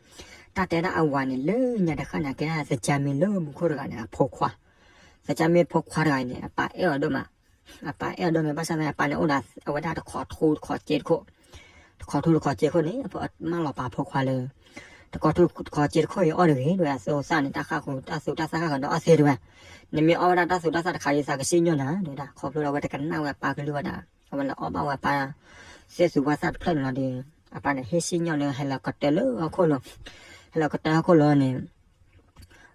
တၢ်တဲဒၣ်အဝၤန့ၣ် လၢညါတဃၣ်န့ၣ် ကဲဒၣ်သကၢ်မ့ၢ်လၢမူခိၣ်တဂၤန့ၣ် အဖိခွါ သကၢ်မ့ၢ်ဖိခွါတဂၤအံၤန့ၣ် အပၢ်အဲၣ်အီၤဒိၣ်မး အပၢ်အဲၣ်အီၤဒိၣ်မး ဘၣ်ဆၣ်သနာ်က့ အပၢ်န့ၣ်အိၣ်ဒီးအဝဲဒၣ်တခီထူတခီစ့တခိၣ် တခီထူတခီစ့တခိၣ်န့ၣ် အမၢလီၤပာ်ဖိခွါလၢ တခီထူတခီစ့တခိၣ်အံၤအီၣ်တဂ့ၤ တဲဝဲဒၣ် အသူအသၣ်န့ၣ် တၢ်ဃၣ်ဃုာ် တၢ်သူတၢ်သၣ်ဃၣ်ဃုာ်ဒီးအီၣ်သ့တဲဝဲ နမ့ၢ်အီၣ်ဝဲဒၣ်တၢ်သူတၢ်သၣ်တခါအံၤ သးကစံၣ်ညီၣ်နၤ တဲဝဲဒၣ် ခီဖျိလၢအဝဲတကနၣ်ဝဲအပၢ်ကလုၢ်ဝဲဒၣ် အဝဲလဲၤအီၣ်ဘၣ်ဝဲအပၢ် သ့ၣ်သူဝၣ်သၣ်တဖျၢၣ်န့ၣ်လီၤဒီး အပၢ်န့ၣ်ဟ့ၣ်စံၣ်ညီၣ်လၢ ဟဲလီၤကတၢၢ်လၢဟီၣ်ခိၣ်လီၤ ဟဲလီၤကတၢၢ်ဟီၣ်ခိၣ်လီၤန့ၣ်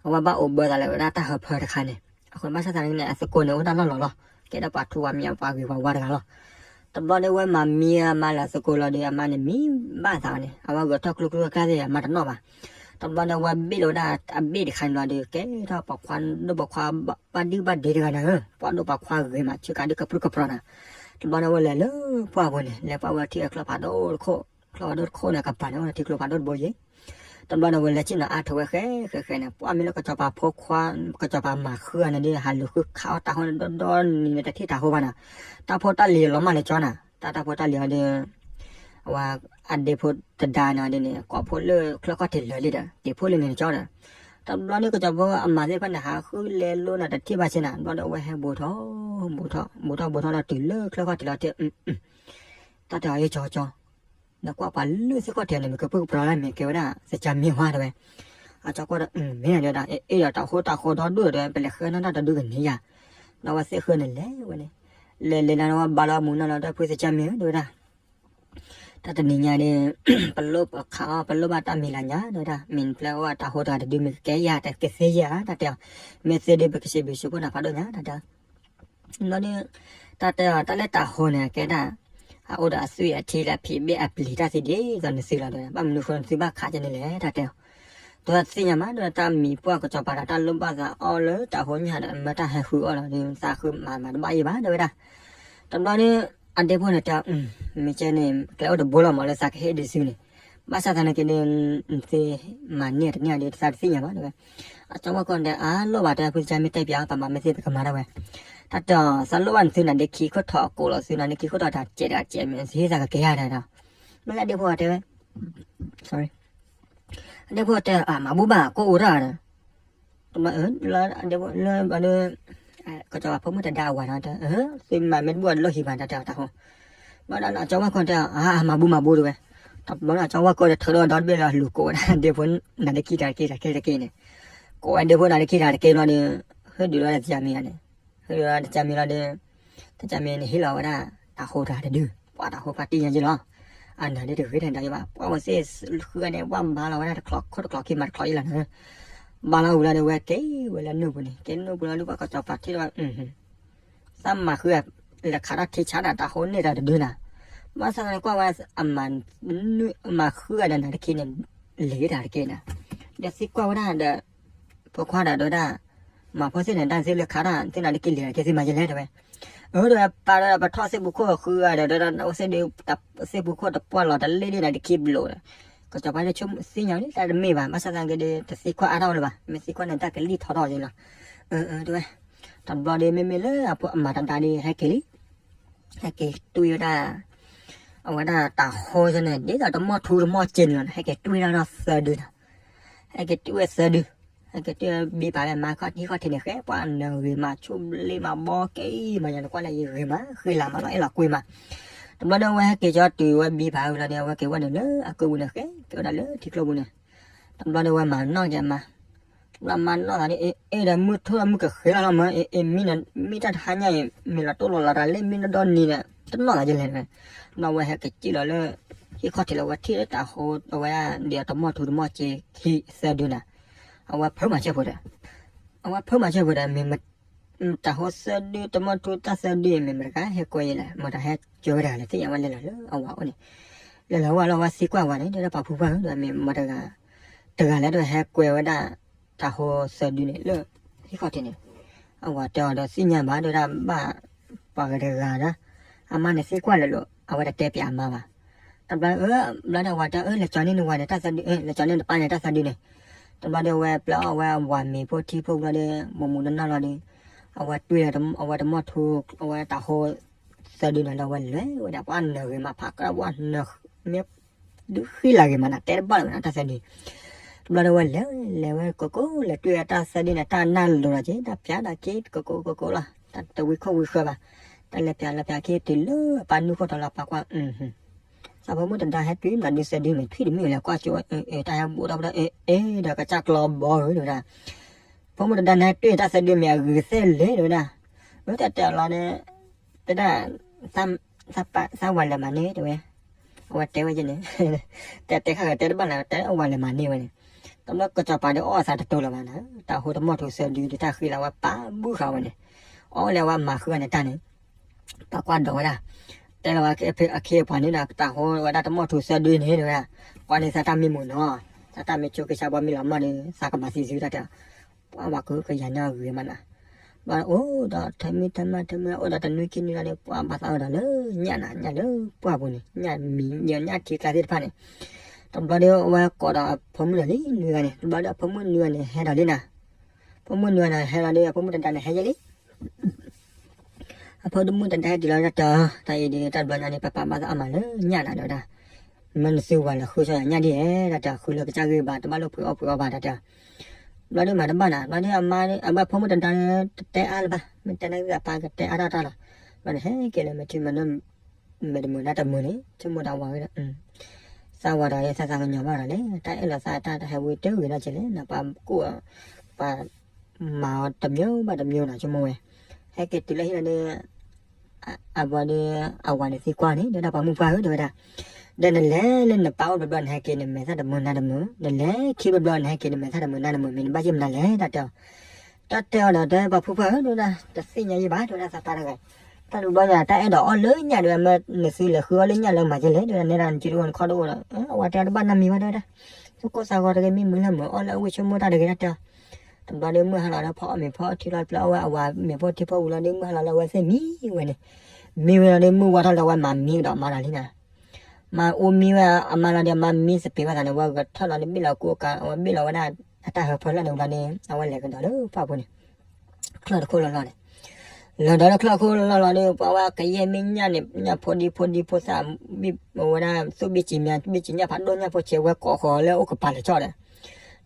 အဝဲဘၣ်အိၣ်ဘၢသးလၢဝဲဒၣ်တၢ်ဟၢဖၢတခါန့ၣ် အဃိဘၣ်ဆၣ်သနာ်က့န့ၣ် အသကိးန့ၣ် အိၣ်ဒၣ်လီၢ်လီၤလီၤ ကဲဒၣ်ပှၤထူဝါမံၤပှၤဂ့ၤပှၤဝါတဂၤလီၤ တဘျီန့ၣ် အဝဲမၤမံမၤလၢသကိးလီၤဒီး အမါန့ၣ်မံဘၣ်သးန့ၣ် အဝဲဂဲၤထီၣ်ကျိကျိကျါကျါသ့ၣ် အမါတနီၣ်ဘၣ် တဘျီန့ၣ် အဝဲဘ့ၣ်လီၤဝဲဒၣ်အဘ့ၣ်တခါန့ၣ်လီၤဒီး ကဲထီၣ်ပှၤခွါဒိၣ်ပှၤခွါဘၣ်ဒုၣ်ဘၣ်ဒ့တဂၤနၤဧၢ ပှၤဒိၣ်ပှၤခွါဂ့ၤမး ဆူၣ်ကးဒုၣ်ကပြုၢ်ကပြီၤနၤ တဘျီန့ၣ် အဝဲလဲၤလၢပှၢ်ပူၤန့ၣ် လဲၤပှၢ်ဝဲထံၣ်အကျီၢ်ဖးဒိၣ်တခိၣ် ကျီၢ်ဖးဒိၣ်တခိၣ်န့ၣ် ကပၤန့ၣ် အိၣ်ဒီးထံကျိဖးဒိၣ်တဘိယဲ တဘျီန့ၣ် အဝဲလဲၤဆ့ၣ်နီၤအါထီၣ်ဝဲဃဲဃဲဃဲန့ၣ် ပှၢ်မ့ၢ်လၢကစီၤပၤဖိခွါ ကစီၤပၤမၤဃုဂၤန့ၣ်ဒီး ဟးလူၤဃုခးအီၣ်တၢ်ဟိန့ၣ် ဒီဒီနံၤန့ၣ် တထံၣ်တၢ်ဟိဘၣ်နၤ တၢ်ဖိတၢ်လံၤလီၤမၢ်လၢကၠီနၤ တၢ်တၢ်ဖိတၢ်လံၤအီၤဒီး အဝဲအဒ့ဖိတဒါန့ၣ်ဒီးန့ၣ် ကိးဖိလၢချၢၣ်ခီၣ်ထံးလၢာ်လံဒီး တ့ၢ်ဖိလၢန့ၣ်ကၠီဒီး တဘျီန့ၣ် ကစီၤပၤအမါသ့ၣ်တဖၣ်န့ၣ် ဟးဃုလဲၤလိနၤတထံၣ်ဘၣ်ဆ့နၤ တဘျီဒီးအဝဲဟဲဘူးထီၣ် ဘူးထီၣ် ဘူးထီၣ်ဘူးထီၣ်ဒီးတုၤလၢချၢၣ်ခီၣ်ထံးလီၤတ့ၢ် တၢ်တဲအီၤယကၠီကၠီ နကွၢ်ပှၤလၢသ့ၣ်ခီၣ်ထံးန့ၣ် မ့ၢ်ကပြုၢ်ကပြီၤလၢမ့ၢ်ကဲဝဲဒၣ် သကၢ်မ့ၢ်ဝါတဲဝဲ အကၠီကွၢ်ဒီး မ့ၢ်နၤတဲဝဲဒၣ် အ့ၣ်ဒီးတၢ်ဃိတၢ်ဃီဒီဒူၣ်တဲဝဲ ပလဲၤဃဲနီၢ်တၢ်တဒုကန့ၢ်ယၤ ဒီးအဝဲသ့ၣ်ဃၢန့ၣ်လဲၤဝဲန့ၣ် လဲၤလဲၤလၢဝဲဘါလီၤမူနီၢ်လီၤဒီးဖုသကၢ်မ့ၢ်ဧၢတဲဝဲဒၣ် တၢ်တနံၤညါဒီး ပလိၣ်ပခးအီၣ် ပလိၣ်ဘၣ်တၢ်မံၤလၤညါတဲဝဲဒၣ် မ့ၢ်ပျဲဝဲတၢ်ဟိတဂၤတဒု မ့ၢ်ကကဲယၤတကသ့ယၤ တၢ်တဲအီၤ မ့ၢ်သ့ဒီး ပကစံးဘျုးစံးဖှိၣ်နၤဖးဒိၣ်ညါ တၢ်တဲအီၤ ဘျီဒီး တၢ်တဲအီၤ တၢ်လၢတၢ်ဟိန့ၣ် ကဲဒၣ် အအိၣ်ဒီးအသွံၣ်အထံလၢအဖံးဘ့ၣ်အပျံၤတၢ်သ့ဒ်သိးနသုလီၤတဲဝဲဒၣ် ဘၣ်မနုၤဃိနသုဘၣ်ခးကဲန့ၣ်လဲၣ် တၢ်တဲအီၤ တသ့ၣ်ညါမး ဒီးတၢ်မံၤပှၢ်ကစီၤပၤဒီး တၢ်လိၣ်ဘၣ်သးအီၣ်လၢတၢ်ဟိညါဒီး မၢတၢ်ဟဲဃုအီၣ်လီၤဒီး သးဃုမၤမၤတဘၣ်ယံၤဘၣ်တဲဝဲဒၣ် တဘျီဒီး အဒ့ဖိန့ၣ်တဲအီၤ မ့ၢ်ကဲန့ၣ် ကျဲအိၣ်တဘိလီၤမးလၢသးကဟ့ၣ်ဒုးသုန့ၣ် ဘၣ်ဆၣ်သနာ်က့ဒီး သုမၤန့ၢ်တန့ၢ်ဒီး သးတသ့ၣ်ညါဘၣ်တဲဝဲ အကၠီဝဲၢ်ကီၢ်န့ၣ် အလိၣ်ဘၣ်တဲ ဖုသကၢ်မ့ၢ်တဲပၠး ပမၤမ့ၢ်သ့ပကမၤဒၣ်ဝဲ တၢ်တဲအီၤ သးလိၣ်ဘၣ်နသုန့ၣ် ဒ့ခံခိၣ်ထီၣ်အကိာ်လီၤ သုန့ၣ် ဒ့ခံခိၣ်ထီၣ်တၢ်စဲးတၢ်စဲးမ့ၢ်သ့သးကကဲယၤတဲဒီး မ့ၢ်လၢအဒ့ဖိတဲဝဲ အဒ့ဖိတဲ အမၤဘူၣ်ဘၣ်ကိၢ်အိၣ်တၢ်ဒီး တဘျီ လၢအဒ့ဖိ လၢဘျီဒီး ကစီၤပၤဖိမုၣ်တဒါအဝၤဒီး သုမၤမ့ၢ်တဘူၣ်အလိၣ်ဟံၣ်ဘၣ်တၢ်တဲအီၤတၢ်ဃိ, ဘျီဒီးအကၠီဝၣ်ကီၢ်တဲအီၤ အမၤဘူမၤဘူတဝဲ, တဘျီဒီးအကၠီဝၣ်ကီၢ်ဒီးထုးဒီးဒီတဘ့ၣ်လီၤ လူၤကိးဝဲဒၣ်ဒ့ဖိနၤဒ့ခံတၢ်တက့ၢ်တၢ်တက့ၢ်တက့ၢ်န့ၣ်, ကိးဝဲဒ့ဖိနၤဒ့ခံတၢ်တက့ၢ်ဘျီဒီး ဟ့ၣ်ဒုးလီၤတၢ်တကၠၢမံၤန့ၣ်, ဟ့ၣ်ဒုးလီၤတၢ်တကၠၢမံၤလီၤဒီး တကၠၢမံၤန့ၣ်ဟ့ၣ်လီၤဝဲဒၣ် တၢ်ဟိတဂၤတဒု, ပှၤတၢ်ဟိဖါတံၢ်ညါယ့ၣ်လီၤ, အနၢ်ဒ်တဂ့ၤတၢ်ဒၣ်ယ့ၣ်ဘၣ် ပှၤဝဲစ့ၢ်ဃုဂၤန့ၣ် ဝဲမၤလီၤဝဲဒၣ်တချီခိၣ်တချီခံမၤတချီယ့ၣ်လီၤန့ၣ်, ဘၣ်လီၤဝံၤလီၤဒီးဝဲက့ၤဝဲလၢနူၢ်ပူၤန့ၣ် က့ၤနူၢ်ပူၤလီၤဒီး ပှၤကစီၤပၤထံၣ်ဒီး သးမၤဃုဂၤ လဲၤခးထီၣ်ထံဆါနၤ တၢ်ဟိန့ၢ်တၢ်တဒုနၤ, ဘၣ်ဆၣ်သနာ်က့ကွၢ်ဝဲ အမၤဃုဂၤဒီးနၤတခံန့ၣ် လံၤတၢ်တက့ၢ်နၤ, ဒီးသံကွၢ်ဝဲဒၣ်ဒီး ဖိခွါဒီးတဲဝဲဒၣ်, မၤဖိသ့ၣ်န့ၣ် တၢ်သ့ၣ်လၢခးတၢ်သ့ၣ်နၤတက့ၢ်လံၤတက့ၢ်သ့ၣ်မၤယလဲၣ်တဲဝဲ, အၢဒီးပာ်ဒီးပထီၣ်စ့ၢ်ပူၤခိၣ်ဃုဂၤဒီး ဒီးစ့ၢ်ပူၤခိၣ်တပှၢ်လီၤတလ့ၣ်ဒ်နၤတခံဘျိးဒီး, ကစီၤပၤဒီးဆိကမိၣ်သ့ၣ်ညါလံ တၢ်တမ့ၢ်ဘၣ် ဘၣ်ဆၣ်သနာ်က့ဒီး တသံကွၢ်အါထီၣ်လၢၤဘၣ် မ့ၢ်သံကွၢ်န့ၣ် တၢ်ကလံၣ်ထီထီၣ်ယ့ၣ်လီၤ, အၢ တဲဝဲ, တဘျီဒီးမ့မ့ၢ်လၢအဖိအမၤတဒါဒီးဟဲက့ၤလံ ဟဲက့ၤတွံၢ်ဝဲဒၣ်, အဝဲဒၣ်တၢ်ဟိန့ၣ် ဒ်သိးတမီၢ်ထူတမီၢ်စ့န့ၣ်လီၤ ဟဲက့ၤတွံၢ်ဒၣ်ဒီးသၢဒုနၤ, ဟဲက့ၤတွံၢ်ဝဲသၢဒု, ဟဲက့ၤတွံၢ်ဝဲဘံပာ်ဝဲမၤခီၣ်ထံးခီၣ်ထံးန့ၣ် ဃဲပှၤနၢၤဂ့ၤမး ဆူၣ်ဘျ့မး ဘီက့ၤမး ယၤနကွၢ်လၢယဂ့ၤမး ဃ့လၤမးလီၤအဲၣ်လီၤကွံမး, တဘျီဒီးဝဲဟဲက့ၤကၠီတုၤဝဲဘံပာ်ဝံၤလီၤဒီး အဝဲက့ၤဝဲန့ၣ်လၢအကုၢ်ပူၤန့ၣ် ဃဲက့ၤဝဲဒၣ်လၢထံကျိပူၤန့ၣ်, တဘျီဒီးဝဲမၤနီၣ်က့ၤအမါ တဘျီမၤနီၣ်သးဒီး အ့ အ့ဒီးမုၢ်ထူၣ်ဒီးမုၢ်ကဃ့လီၤလီၤမး အ့ အ့ မ့ၢ်တၢ်တဟါညါအံၤ မ့ၢ်လီၤတိၢ်လီၤလီၤတၢ်လၢမ့ၢ်နီၢ်ဒီနံၤဒီး တနီၣ်သးယလဲၣ်, ဘျီဝဲဟဲက့ၤစံၣ်လီၤလၢ ဟံၣ်ခီၣ်ထံးလီၤ ဝဲထံၣ်လၢတၢ်ဟိ အဝဲဒၣ်ဒီးတမီၢ်ထူတမီၢ်စ့ခံသၢဒုနၤ, အဝဲဖၢမၤစၢၤဖိဒီး, အဝဲဖၢမၤစၢၤဖိဒီး မ့ၢ် တၢ်ဟိသၢဒု တမီၢ်ထူတၢ်သၢဒုအံၤ မ့ၢ်မတၤတဂၤဟဲကွဲယလဲၣ် မတၤဟဲကၢဝဲတဂၤလဲၣ် သ့ၣ်ညါဝဲလဲၣ်လီၤလၢအဝၤအိၣ်န့ၣ်, လဲၤလီၤဝဲလီၤဝဲသံကွၢ်ဝဲန့ၣ် ဒီးပာ်ဖှူပှၢ်ဧၢ ဒီးမ့ၢ်မတၤတဂၤ, တဂၤလဲၣ်ဒီးဟဲကွဲဝဲဒၣ် တၢ်ဟိသၢဒုန့ၣ်လၢ ဟံၣ်ခီၣ်ထံးန့ၣ်, အဝၤတဲအီၤဒီးသ့ၣ်ညါဘၣ် ဒီးဒၣ်ဘၣ် ပှၤဂၤတဂၤဒီး အမါန့ၣ်သံကွၢ်လၢာ်လီၤ အဝဲတတဲပၠးအမါဘၣ်, တဘျီအၢ ဘျီဒီးအဝၤတဲအၢ လဲၤကၠီန့ၢ်နဝၤန့ၣ် တၢ်သၢဒု လဲၤကၠီန့ၢ်နပၢ်န့ၣ် တၢ်သၢဒုန့ၣ်, တဘျီဒီးဝဲပျဲအီၣ်ဝဲအဝၤမ့ၤဖိထံဖိဘျီဒီး မူးမူးနီၢ်နီၢ်လီၤဒီး, အဝဲတွံၢ်လၢအဝဲတမီၢ်ထူ အဝဲတၢ်ဟိသၢဒုန့ၣ်လီၤ ဝဲလဲၤဝဲဒၣ်ပှၤနၢၤဂ့ၤမး ဖးကရၢပှၤနၢၤ မ့ၢ် ဒုးဃံလၤဂ့ၤမးနၤ တဲတဘၣ်လၢၤဝဲနၤ တၢ်သၢဒု, တဘျီဒီးဝဲလဲၤ လဲၤဝဲကိးကိး လဲၤတွံၢ်ဝဲတၢ်သၢဒုန့ၣ် တၢ်နၢ်လိၤလီၤက့ၤ တၢ်ပၠးတၢ်က့ ကိးကိးကိးကိးလီၤ တၢ်တဝံခိၣ်ဝံဃၢဘၣ်, တၢ်လဲၤပၠးလဲၤပၠးက့ၤတုၤလၢအပၢ်နုၢ်ခိၣ်ထီၣ်လီၤ ပၢ်ကွၢ် သးဖိမုၣ်တဒါဟဲတွံၢ်မနုၤဒုးသၢဒုန့ၣ် ထွံၣ်တမုာ်လဲၤကွၢ်ကၠိ တၢ်ဟဲဘူးထီၣ်ဒီး အဲ ဒီးကစၢ်ကျီဘီဧၢ တဲဝဲဒၣ်, ဖိမုၣ်တဒါန့ၣ်ဟဲတွံၢ်တၢ်သၢဒုမ့ၢ်အဂ့ၤသ့ၣ်လဲၣ် တဲဝဲဒၣ်, အၢ တၢ်တဲအီၤလီၤန့ၣ် တဲဒၣ် သးဝၤလဲၤမၤန့ၢ် တဲဝဲ, အဝဲတဲဝဲန့ၣ်, တဲတဲခါဂၤတဲတဘၣ်လၢၤ တဲအဝၤလဲၤမၤန့ၢ်ဝဲန့ၣ်, တဘျီကစီၤပၤဒီးအီၣ်အသးတတိၤလၢၤဘၣ်နၤ တၢ်ဟိတမီၢ်ထူသၢဒုဒီးတၢ်ဃံလၤဝဲ ပာ်ဘုဃာ်ဝဲန့ၣ်, အီၣ်လၢအဝဲမၤဃုဂၤန့ၣ်တၢ်န့ၣ်, ပာ်ကွၢ်ဒီးဝဲဒၣ်, တဲလီၤဝဲအခ့အပှၤန့ၣ်ဒီး တၢ်ဟိဝဲဒၣ်တမီၢ်ထူသၢဒုန့ၣ် တဲဝဲဒၣ်, ကွၢ်န့ၣ်သးတၢ်မံမုာ်နီၤ, သးတၢ်မ့ၢ်ဆိက့ၤဆါဘီမ့ၢ်လီၤမၢ်ဒီး သးကမၤသံစုတၢ်တဲ ပှၤဝၤကဟုကယာ်န့ၢ်အဂ့ၤမးနၤ, ဘၣ်အိၣ်ဒီးထၢမံထၢမးထၢမံအိၣ်ဒီးတနွံခံနွံလီၤဒီး ပှၤဘၣ်သးအၢဒီးလၢညၣ်နၤ ညၣ်လၢပှၢ်ပူၤန့ၣ် ညၣ်မံၤဒီးညၣ်ထံကျါသ့ၣ်တဖၣ်န့ၣ်, တဘျီဒီးအဝဲကိးဒီးအဖိမုၣ်လီၤလံနွံဂၤန့ၣ် တဘျီဒီးအဖိမုၣ်နွံဂၤန့ၣ် ဟဲဒီးလံနၤ, ဖိမုၣ်နွံဂၤန့ၣ် ဟဲလီၤဒီး အဖိမုၣ်တဒါန့ၣ်ဟဲယဲလံ အဖိမုၣ်တဒါဟဲတုၤလီၤတၢ်တဲအီၤ တၢ်အံၤဒ်တၢ်တဘျီညါန့ၣ် ပၢ်ပၢ်ဘၣ်သးအါမးလၢညၣ်နၤ တဲဝဲဒၣ်, မ့ၢ်နသုဝၤလဲၤဃုဆိယၤညၣ်ဒ်လဲၣ် တၢ်တဲအီၤ ဃုလၢကစၢ်ဂ့ၢ်ဘၣ် တဘၣ်လိာ်ဖုးအီၣ်ဖုးအီဘၣ် တၢ်တဲအီၤ, ဘျီဒုးမၤတဘၣ်နၤ ဘျီဒုးအမါ အဝဲဖိမုၣ်တဒါန့ၣ် တတဲအါလၢၤဘၣ် မ့ၢ်တဲန့ၣ်သးပၢ်ကတဲအါထီၣ်တၢ်လီၤ, ဘျီန့ၣ်ဟဲက့ၤလၢမဲာ်ထံမဲာ်နိ မဲာ်တမုာ်နါတမုာ်န့ၣ် ဆိကမိၣ်ဒီးဝၤဝဲဒီး သးဝၤဒီးသးသးကညီၤဘၣ်ဒီးလဲၣ် တၢ်အဲၣ်လီၤသးတၢ်တဟဲဝံတဂ့ၤနီတစဲးလဲၣ် နပၢ်ကိၢ်အီၤ ပှၤမၤအီၤတမျိုးဘၣ်တမျိုးနီၤ ဆိကမိၣ်ဝဲ, ဟဲက့ၤတုၤလၢဟံၣ်လီၤဒီး အဝၤဒီး အဝၤန့ၣ်သံကွၢ်န့ၣ် တဲဝဲဒၣ် ပှၤမုၣ်ပှၢ်ဧၢ တဲဝဲဒၣ်, ဒီးနလဲၤလၢနပၢ်အိၣ်တဘျီန့ၣ် ဟဲက့ၤနမဲာ်သၣ်တမုာ်နါတမုာ် နလဲၤခံဘျီဘျီန့ၣ် ဟဲက့ၤနမဲာ်သၣ်တမုာ်နါတမုာ် မ့ၢ်နဘၣ်ယဲၢ်မနုၤလဲၣ် တၢ်တဲအီၤ, တၢ်တဲအီၤဒီး တဲပှၤမုၣ်ပှၢ်ဧၢ တဲဝဲဒၣ် တသ့ၣ်ညါယဲၢ်ဘၣ် တဲဝဲဒၣ် သးပၢ်တဂၤ တၢ်တဘျီညါ တၢ်အဲၣ်ဒိးအီၣ်လၢညၣ်ဒီး မ့ၢ်နသုလဲၤဃုအီၣ်လၢညၣ်လၢမၤယဲၢ်လဲၣ် တဲဝဲဒၣ် နဲဒၣ်နစုတအိၣ်နခီၣ်တအိၣ်ဒီး အဝၤတဲတဘၣ်နီတမံၤဘၣ် တဲဝဲဒၣ်, သူၣ်ကိၢ်သးဂီၤတဂ့ၤ မံမုာ်လၢမုာ် အီၣ်လၢအဝ့ၢ်ဆိကမိၣ်တၢ်တဂ့ၤ တၢ်တဲအီၤ, တဘျီဒီးမုၢ်ဟါလီၤဒီး ဖီအီၣ်မ့ၤဖီထံလီၤ ပျဲအီၣ်ဝဲအဝၤမ့ၤဖိထံဖိဝံၤလီၤဒီး မုၢ်ဟါလီၤလၢအဝဲသ့ၣ်မံဝဲန့ၣ်, မံဝဲလီၤဒီး မုၢ်ဝါထီၣ်လၢအဝဲမၤမံကဒီးမၤဒီးလံနၤ မၤအိၣ်မံဝဲအမါလီၤဒီး အမါမံသပ့ၤဝဲသးန့ၣ် အဝဲဂဲၤထၢၣ်လီၤဒီး ဘ့ၣ်လီၤကူအကၤ အဝဲဘ့ၣ်လီၤဝဲဒၣ် အတၢ်ဟၢဖၢလၢာ်န့ၣ် ဘျီဒီး အဝဲလဲၤကဒီးလၢပှၢ်ပူၤန့ၣ် ချၢၣ်တခိၣ်လီၢ်လီၢ်န့ၣ်, လီၤဒီးလၢချၢၣ်ခိၣ်လီၢ်လီၢ်ဒီး ပှၤဝဲကယဲၢ်မ့ၢ်ညၣ်န့ၣ် ညၣ်ဖိဒံဖိဒံဖိသၣ် ဘ့ၣ်ဝဲဒၣ် သူၣ်ဘ့ၣ်စံၤမ့ၢ် ဘ့ၣ်စံၤညၣ်ဖးဒိၣ်ညၣ်ဖိဆဲးဝဲကိးဃီၤလၢအိၣ်ကပၤလၢာ်ကၠီဒီး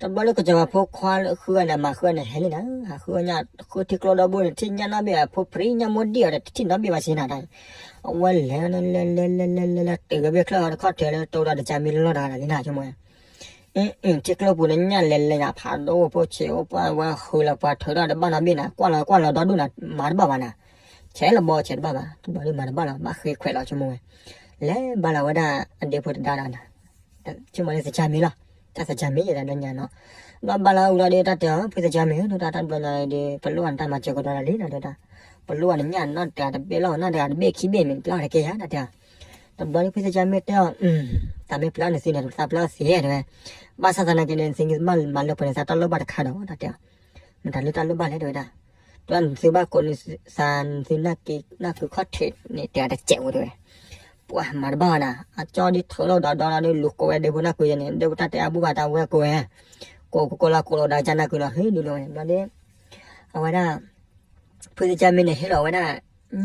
တဘျီလၢကစီၤပၤဖိခွါလၢဃုအီၤန့ၣ် မၤဃုအီၤန့ၣ် ဟဲလံနၤ, ဃုအီၤညၣ် ဃုထံကျိဒီဘိန့ၣ် ထံၣ်ညၣ်နီၣ်ဘ့ၣ်အဖိဖရံညၣ်မိၢ်ဒံၣ်အီၤဒီး တထံၣ်နီၣ်ဘ့ၣ်ဘၣ်စ့နၤတၢ်, အဝဲလဲၤန့ၣ်လဲၤလဲၤလဲၤလဲၤလဲၤလဲၤ တုၤဝဲဘ့ၣ်ချၢၣ်အီၤတခီၣ်ထံးလၢတိဒီးတကၢ်မံလီၢ်တဂၤလံနၤ ဆိကမိၣ်ဝဲ ထံကျိပူၤန့ၣ် ညၣ်လဲၤလဲၤညါဖးဒိၣ်ဖိဆံးအိၣ်ပှၢ်ဝဲဃုာ်လီၤပှၤထုးထီၣ်တဘၣ်နီတဘ့ၣ်နၤ ကွၢ်လီၤကွၢ်လီၤဒီဒူၣ်နၤ မၤတဘၣ်ဘၣ်နၤ, ဆဲးလီၤဘီဆဲးတဘၣ်ဘၣ် တဘျီဒုးမၤတဘၣ်လီၤ ဘၣ်ဃ့ခွဲးလီၤဆိကမိၣ်ဝဲ, လဲၤဘၣ်လီၤဝဲဒၣ်အဒ့ဖိတဒါဒီးနၤ ဆိကမိၣ်လၢသကၢ်မံလီၤ, တၢ်သကၢ်မံယဲဒၣ်လၢညါနီၤ, ဘျီဘၣ်လီၤဝံၤလီၤဒီးတၢ်တဲအီၤ ဖုသကၢ်မံဧၢ တၢ်တဘျီညါဒီး ပလိၣ်အီၤနတၢ်မၤစၢၤကဒီးလံဒီးတၢ်, ပလိၣ်အီၤနညၣ်နီၣ်တဂၤတဘ့ၣ်လီၤ နီၣ်တဂၤတဘ့ၣ်ခံဘ့ၣ်မ့ၢ်ပျၢ်အီၤတကဲယၤတၢ်တဲအီၤ, တဘျီဒီးဖုသကၢ်မံတဲအီၤ, တၢ်မ့ၢ်ပျၢ်အီၤနသ့န့ၣ် သးပျၢ်အီၤသ့တဲဝဲ, ဘၣ်ဆၣ်သနာ်က့န့ၣ် နသ့ဘၣ်မၤလၢပှဲၤန့ၣ် သးတၢ်လိၣ်ဘၣ်တခါဒီးတၢ်တဲအီၤ မတၤလၢတၢ်လိၣ်ဘၣ်လဲၣ်တဲဝဲဒၣ်, တၢ်နသုဘၣ်ကိးနသးနသုနၢ်က့နၢ်ကုခီၣ်ထံးန့ၣ် တဲအီၤတစဲးဝဲတဲဝဲ, ပှၤမၤတဘၣ်ဘၣ်နၤ အကၠီဒ်ထုးထီၣ်ဒီးဒီလီၤဒီးလူၤကိးဝဲဒ့ဖိနၢ်ကုယဲန့ၣ် ဒ့ဖိတၢ်တဲအါဘူၣ်ဘၣ်တၢ်ဝဲကိးဝဲ, ကိးကိးလီၤကိးလီၤဒီးကၢ်နၢ်ကုလီၤဟ့ၣ်ဒုးလီၤဝဲန့ၣ် ဘျီဒီး အဝဲဒၣ် ဖုသကၢ်မံန့ၣ် ဟ့ၣ်လီၤဝဲဒၣ်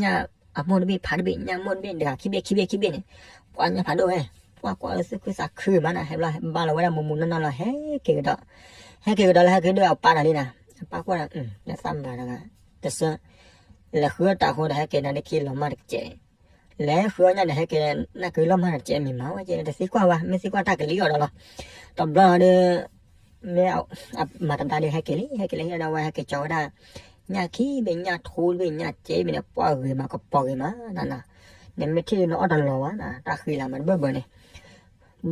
ညၣ်အမိၢ်တဘ့ၣ်ဖးတဘ့ၣ် ညၣ်မိၢ်တဘ့ၣ် တဂၤခံဘ့ၣ်ခံဘ့ၣ်ခံဘ့ၣ်န့ၣ်, ပှၤညၣ်ဖးဒိၣ်ဝဲ, ပှၤကွၢ်လၢသူၣ်ခုသးခုမးနၤ ဟဲဘျီဘၣ်လီၤဝဲဒၣ်မူမူနီၢ်နီၢ်လီၤ ဟဲက့ၤကဒီး, ဟဲက့ၤကဒီးလၢဟဲက့ၤဒုးအပၢ်တဂၤလံနၤ, အပၢ်ကွၢ်ဒီး လၢသးမၤတဂၤ, တဆၢ, လဲၤဃုအီၣ်တၢ်အဃိဒီး ဟဲက့ၤနၤလၢခံလီၤမၢ်တကဲး လဲၤဃုအီၣ်ညၣ်န့ၣ် ဟဲက့ၤနၢ်ကုလီၤမၢ်တကဲး မ့ၢ်မၤဝဲကဲ တသံကွၢ်ဝဲ မ့ၢ်သံကွၢ်တၢ်ကလံၤအီၤဒီးလီၤ, တဘျီဒီး မ့ၢ် မၤတဒါဒီး ဟဲက့ၤလံ ဟဲက့ၤလံ ဟံၣ်ဒီးဝဲ ဟဲက့ၤကၠီဝဲဒၣ် ညၣ်ခံဘ့ၣ် ညၣ်ထူတဘ့ၣ် ညၣ်စ့ဘ့ၣ်န့ၣ် ပှၢ်ဂ့ၤမး ကပီၤဂ့ၤမးနၤ, နမ့ၢ်ထံၣ်နအီၣ်တလီၤဘၣ်နၤ တၢ်ဃံလၤမးတဘၢၣ်ဘၢၣ်န့ၣ်,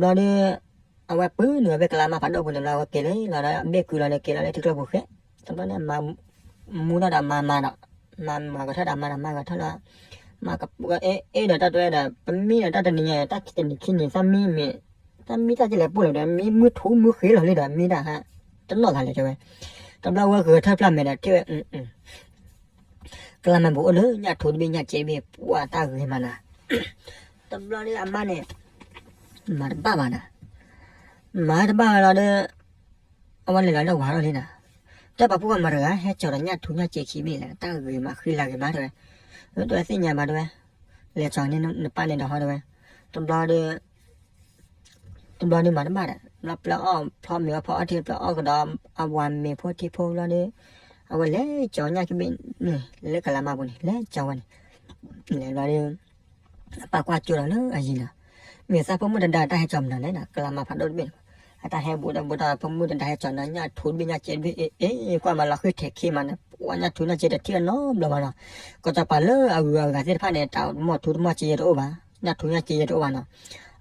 ဘျီဒီး အဝဲပုၢ်နုာ်ဝဲဖဲကလါမၢ်ဖးဒိၣ်ပူၤန့ၣ် ဘျီအဝဲက့ၤလံလီၤဒီး အဘ့ၣ်ကုလီၤဒီး က့ၤလီၤလၢထံကျိပူၤဃဲ, တဘျီန့ၣ် မၤမူထီၣ်ဒီးမၤမၤဒီး မၤမၤကထီၣ်ဒီးမၤမၤကထီၣ်လီၤ, မၤကပူၤ အဲၣ်ဒီးတၢ်တဲဒီး ပမံဒီးတၢ်တနံၤညါ တၢ်တနံၤခံနံၤ သးမံမ့ၢ် တၢ်မံတၢ်ကလဲၤပိၢ်လီၤဒီး မံမုၢ်ထူမုၢ်ဃ့လီၤလံဒီး မံတၢ်ဟး တနီၣ်သးလဲၣ်တဲဝဲ, တဘျီဝဲဂဲၤထၢၣ်ဖျါမဲာ်ဒီးထံၣ်ဝဲ ကလါမၢ်ပူၤအိၣ်လၢညၣ်ထူတဘ့ၣ်ညၣ်စ့တဘ့ၣ် ပှၢ်တၢ်ဂ့ၤမးနၤ, တဘျီဒီးအမါန့ၣ် မၤတဘၣ်ဘၣ်နၤ, မၤတဘၣ်ဝဲလီၤဒီး အဝဲလဲၤလီၤလၢဝၤထီၣ်လံနၤ, တၢ်ပာ်ဖှိၣ်မၤတဂၤ ဟဲကၠီၤဒီးညၣ်ထူညၣ်စ့ခံဘ့ၣ်လဲၣ် တၢ်ဂ့ၤမးဃံလၤဂ့ၤမးတဲဝဲ, တဲဝဲသ့ၣ်ညါဘၣ်တဲဝဲ, လဲၤကၠီၤန့ၢ်နပၢ်န့ၣ်ဒီးဟီတဲဝဲ, တဘျီဒီး တဘျီန့ၣ်မၤတဘၣ်ဒီး ဘျီပျၢ်အီၣ်ဖျီမ့ၤအီၣ်ဖီအီထံ ပျၢ်အီၣ်ကဒီးအဝၤမ့ၤဖိထံဖိဘျီဒီး အဝဲလဲၤကၠီၤညၣ်ခံဘ့ၣ်န့ၣ် လၢကလါမၢ်ပူၤန့ၣ် လဲၤကၠီၤဝဲန့ၣ်, လဲၤဘျီဒီး အပၢ်ကွၢ်ကၠိလီၤလၢအယံၤလီၤ, မ့ၢ်သးဖိမုၣ်တဒါတၢ်ဟဲကၠီၤမနုၤလဲၣ်နၤ ကလါမၢ်ဖးဒိၣ်တဘ့ၣ်န့ၣ်, အတၢ်ဟဲဘူးဒီးဘူးဒီးဖိမုၣ်တဒါဟဲကၠီၤဒီးညၣ်ထူတဘ့ၣ်ညၣ်စ့တဘ့ၣ် အ့ၣ် ကွၢ်မးလီၤဃံၢ်ထဲးခံမးနၤ ပှၤညၣ်ထူညၣ်စ့တထံၣ်အနီတဘျီဘၣ်နီၤ, ကစီၤပၤလၢအဂုၤအဂၤသ့ၣ်တဖၣ်န့ၣ် တၢ်မီၢ်ထူတမီၢ်စ့ယဲတအိၣ်ဘၣ်, ညၣ်ထူညၣ်စ့ယဲတအိၣ်ဘၣ်နီၤ,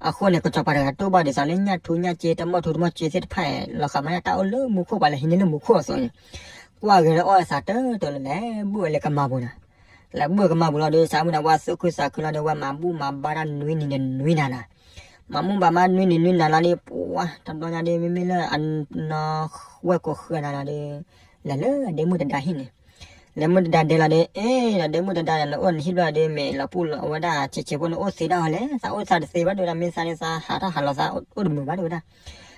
အဃိန့ၣ် ကစီၤပၤတဂၤတိၢ်ဘၣ်ဒ်သိးလၢညၣ်ထူညၣ်စ့တမီၢ်ထူတမီၢ်စ့သ့ၣ်တဖၣ် လီၤဃးမးတၢ်အိၣ်လၢမူခိၣ်ပှၤလဲၤဟံးန့ၢ်လၢမူခိၣ်အသိးန့ၣ်, ကွၢ်ဂ့ၤလၢအီၣ်သးတၢ်တၢ်လၢလဲၤဘူၣ်ဝဲလၢကမၢ်ပူၤနၤ, လဲၤဘူၣ်ဝဲကမၢ်ပူၤလီၤဒီး စးမုၢ်နၤ ဝဲသူၣ်ခုသးခုလီၤဒီး ဝဲမၤဘူၣ်မၤဘါတၢ်နွံနံၤနွံနၤနၤ, မၤဘူၣ်မၤဘါနွံနံၤနွံနၤလီၤဒီး ပှၤတဘျီညါဒီး မ့မ့ၢ်လၢအနီၢ်ဝဲၢ်ကိးဃၢၤနၤလီၤဒီး လဲၤလၢအဒ့မုၣ်တဒါဟံၣ်န့ၣ်, လဲၤမုၣ်တဒါဒဲလီၤဒီး အဲၣ်ဒီးဒ့မုၣ်တဒါန့ၣ် နအိၣ်နဟံၣ်ဘျီဒီး မ့ၢ်လီၤပူၤလီၤဝဲဒၣ်ဆံးဆံးဖိ နအိၣ်သ့ဒၣ်ဟီလဲၣ်, သးအိၣ်သးတသ့ဘၣ်တဲဝဲဒၣ်, မ့ၢ်သးန့ၣ်သးဟးထီၣ်ဟးလီၤသးအိၣ်တမုာ်ဘၣ်တဲဝဲဒၣ်,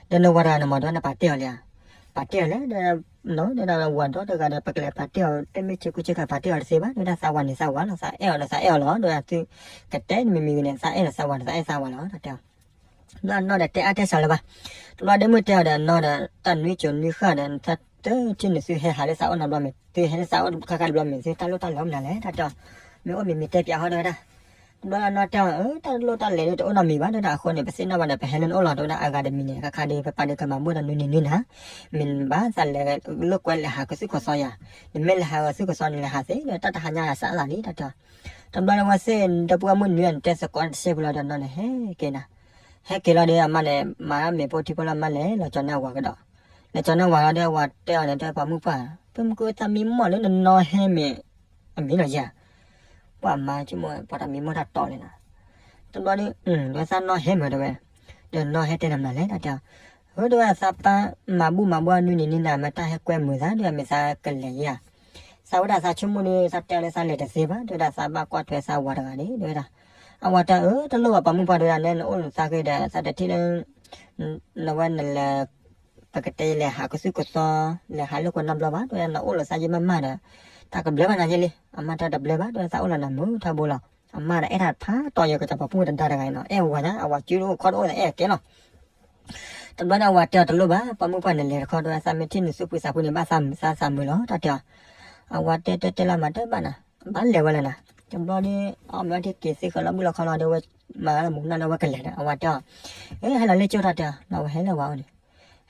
ဒီးနဝၤတဂၤန့ၣ်မၤဒီး နပာ်တ့ၢ်အီၤလံဧါ, ပာ်တ့ၢ်အီၤလဲၣ်, ဒီးဝၤဒီတဂၤဒီး ပကလဲၤပာ်တ့ၢ်အီၤ တမ့ၢ်ဆ့ကူဆ့ကၤပာ်တ့ၢ်အီၤတသ့ဘၣ်တဲဝဲဒၣ်, သးဝၤန့ၣ်သးဝၤလီၤ, သးအဲၣ်အီၤဒီးသးအဲၣ်အီၤလီၤ, ဒီးသုကတဲမံၤမံၤဂ့ၤန့ၣ် သးအဲၣ်ဒီးသးဝၤန့ၣ် သးအဲၣ်သးဝၤလီၤ တၢ်တဲအီၤ ဘျီနီၢ်ဒီးတဲအါတဲစှၤလၢၤဘၣ်, တဘျီဒ့မုၣ်တဲအီၤဒီးနီၢ်ဒီး တၢ်နွံစိၤနွံဃၢ်ဒီး တထံၣ်န့ၣ် သုဟဲဟးလၢသးအိၣ်နီတဘျီမ့ၢ် သုဟဲလၢသးအိၣ်ခါခါတဘျီမ့ၢ် သုတၢ်လိၣ်တၢ်လဲၤအိၣ်မနုၤလဲၣ် တၢ်တဲအီၤ, မ့ၢ်အိၣ်မံၤမံၤတဲပၠးဟီတဲဝဲဒၣ်, တဘျီနီၢ်တဲအီၤ တၢ်လိၣ်တၢ်လဲၤဒ်တအိၣ်နီတမံၤဘၣ်တဲဝဲဒၣ်, အဃိန့ၣ် ပသ့ၣ်နီၣ်ဘၣ်ဒီး ပဟဲလၢနအိၣ်လီၤတဲဝဲဒၣ်, အဂၤတမံၤန့ၣ် ခါခါဒီး ပပာ်ဒုးကမၤဘူၣ်ဒီးနွံနံၤနွံနၤ, မ့ၢ်နဘၣ်သးလဲၤလိာ်ကွဲလဲၤဟးကသုၣ်ကသီယၤ, နမ့ၢ်လဲၤဟးကသုၣ်ကသီန့ၣ် လဲၤဟးသ့ဒီး တၢ်တဟါညါဟးစးအသးလံ တၢ်တဲအီၤ, တဘျီလၢဝဲသ့ၣ်ဒီပုၢ်ဝဲၢ်မုၣ်နွံန့ၣ် တဲသကိးတစဲးဖိလီၤဒီးနီၢ်န့ၣ် ဟဲက့ၤနၤ, ဟဲက့ၤလီၤဒီး အမါန့ၣ် မၤမ့ၤဖိထံဖိလီၤ မါလဲၤလီၤကၠီၤန့ၢ်အဝၤကဒီး, လဲၤကၠီၤန့ၢ်ဝၤလီၤဒီး အဝၤတဲအီၤန့ၣ် တဲပှၤမုၣ်ပှၢ်, ပမ့ၢ်ကွၢ်သးမံမီၢ်လၢနနီၢ်ဟဲမ့ၢ် အမံၤလီၤယၤ, ပှၤမါဆိကမိၣ် ပှၤတၢ်မံမီၢ်တၢ်တီလဲၣ်နၤ, တဘျီဒီး ဒီးသးနီၢ်ဟဲမ့ၢ်တဲဝဲ, ဒီးနီၢ်ဟဲတဲနၤမနုၤလဲၣ် တၢ်တဲအီၤ, ဟဲတဲဝဲသးပၢ်မၤဘူၣ်မၤဘှီနွံနံၤနွံနၤ မ့ၢ်တၢ်ဟဲကွဲမုာ်သး တဲဝဲမ့ၢ်သးကလဲၤယၤ, သးဝဲဒၣ်သးဆိကမိၣ်ဒီး သးတဲအီၤလၢသးလဲၤတသ့ဘၣ် တဲဝဲဒၣ်, သးဘၣ်ကွၢ်ထွဲသးဝၤတဂၤန့ၣ် တဲဝဲဒၣ်, အဝၤတဲအီၤ တလိၣ်ဘၣ်ပှၤမုၣ်ပှၢ်တဲဝဲဒၣ်, နဲနအိၣ်လၢသးက့ဒီး သးတထံၣ်လၢ နဝဲနလဲၤ ပကတဲလဲၤဟးကသုၣ်ကသီ လဲၤဟးလိာ်ကွဲနီတဘျီဘၣ် တဲဝဲဒၣ်, နအိၣ်လၢသးယံာ်မးမးဒီး တၢ်ကဘျၢဘၣ်နၤယဲလံ, အမါတဲတဘျၢဘၣ် တဲဝဲဒၣ်, သးအိၣ်လၢနမုာ်ထီဘိလီၤ, အမါဒီးအဲၣ်တၢ်ဖးတီယဲ ကစီၤပၤဖိတဒါတဂၤအံၤနီၤ, အဲၣ်ဝၤညါ အဝၤစုတအိၣ်ခီၣ်တအိၣ်ဒီးအဲၣ်ကဲလီၤ တဘျီန့ၣ်အဝၤတဲအီၤတလိၣ်ဘၣ်, ပှၤမုၣ်ပှၢ်န့ၣ်လဲၤတခီဒီး သးမ့ၢ်ထံၣ်နသူၣ်ဖှံသးဖှံန့ၣ် ဘၣ်သးမုာ်လီၤ တၢ်တဲအီၤ. အဝၤတဲတဲတဲလၢမၤတဘၣ်နၤ, ဘၣ်လဲၤဝဲလၢနၤ. တဘျီဒီး အီၣ်မ့ၢ်အီထံက့ၤသ့ဃၢၤလီၤဘုၣ်လီၤခီလီၤဒီး ဝဲမၤလၢမူၤနၢ်လၢဝဲကလဲၤဒီး အဝၤတဲအီၤ, ဟဲလီၤလၢကၠိတၢ်တဲအီၤ, လီၤဝဲဟဲလၢဝၤအိၣ်န့ၣ်,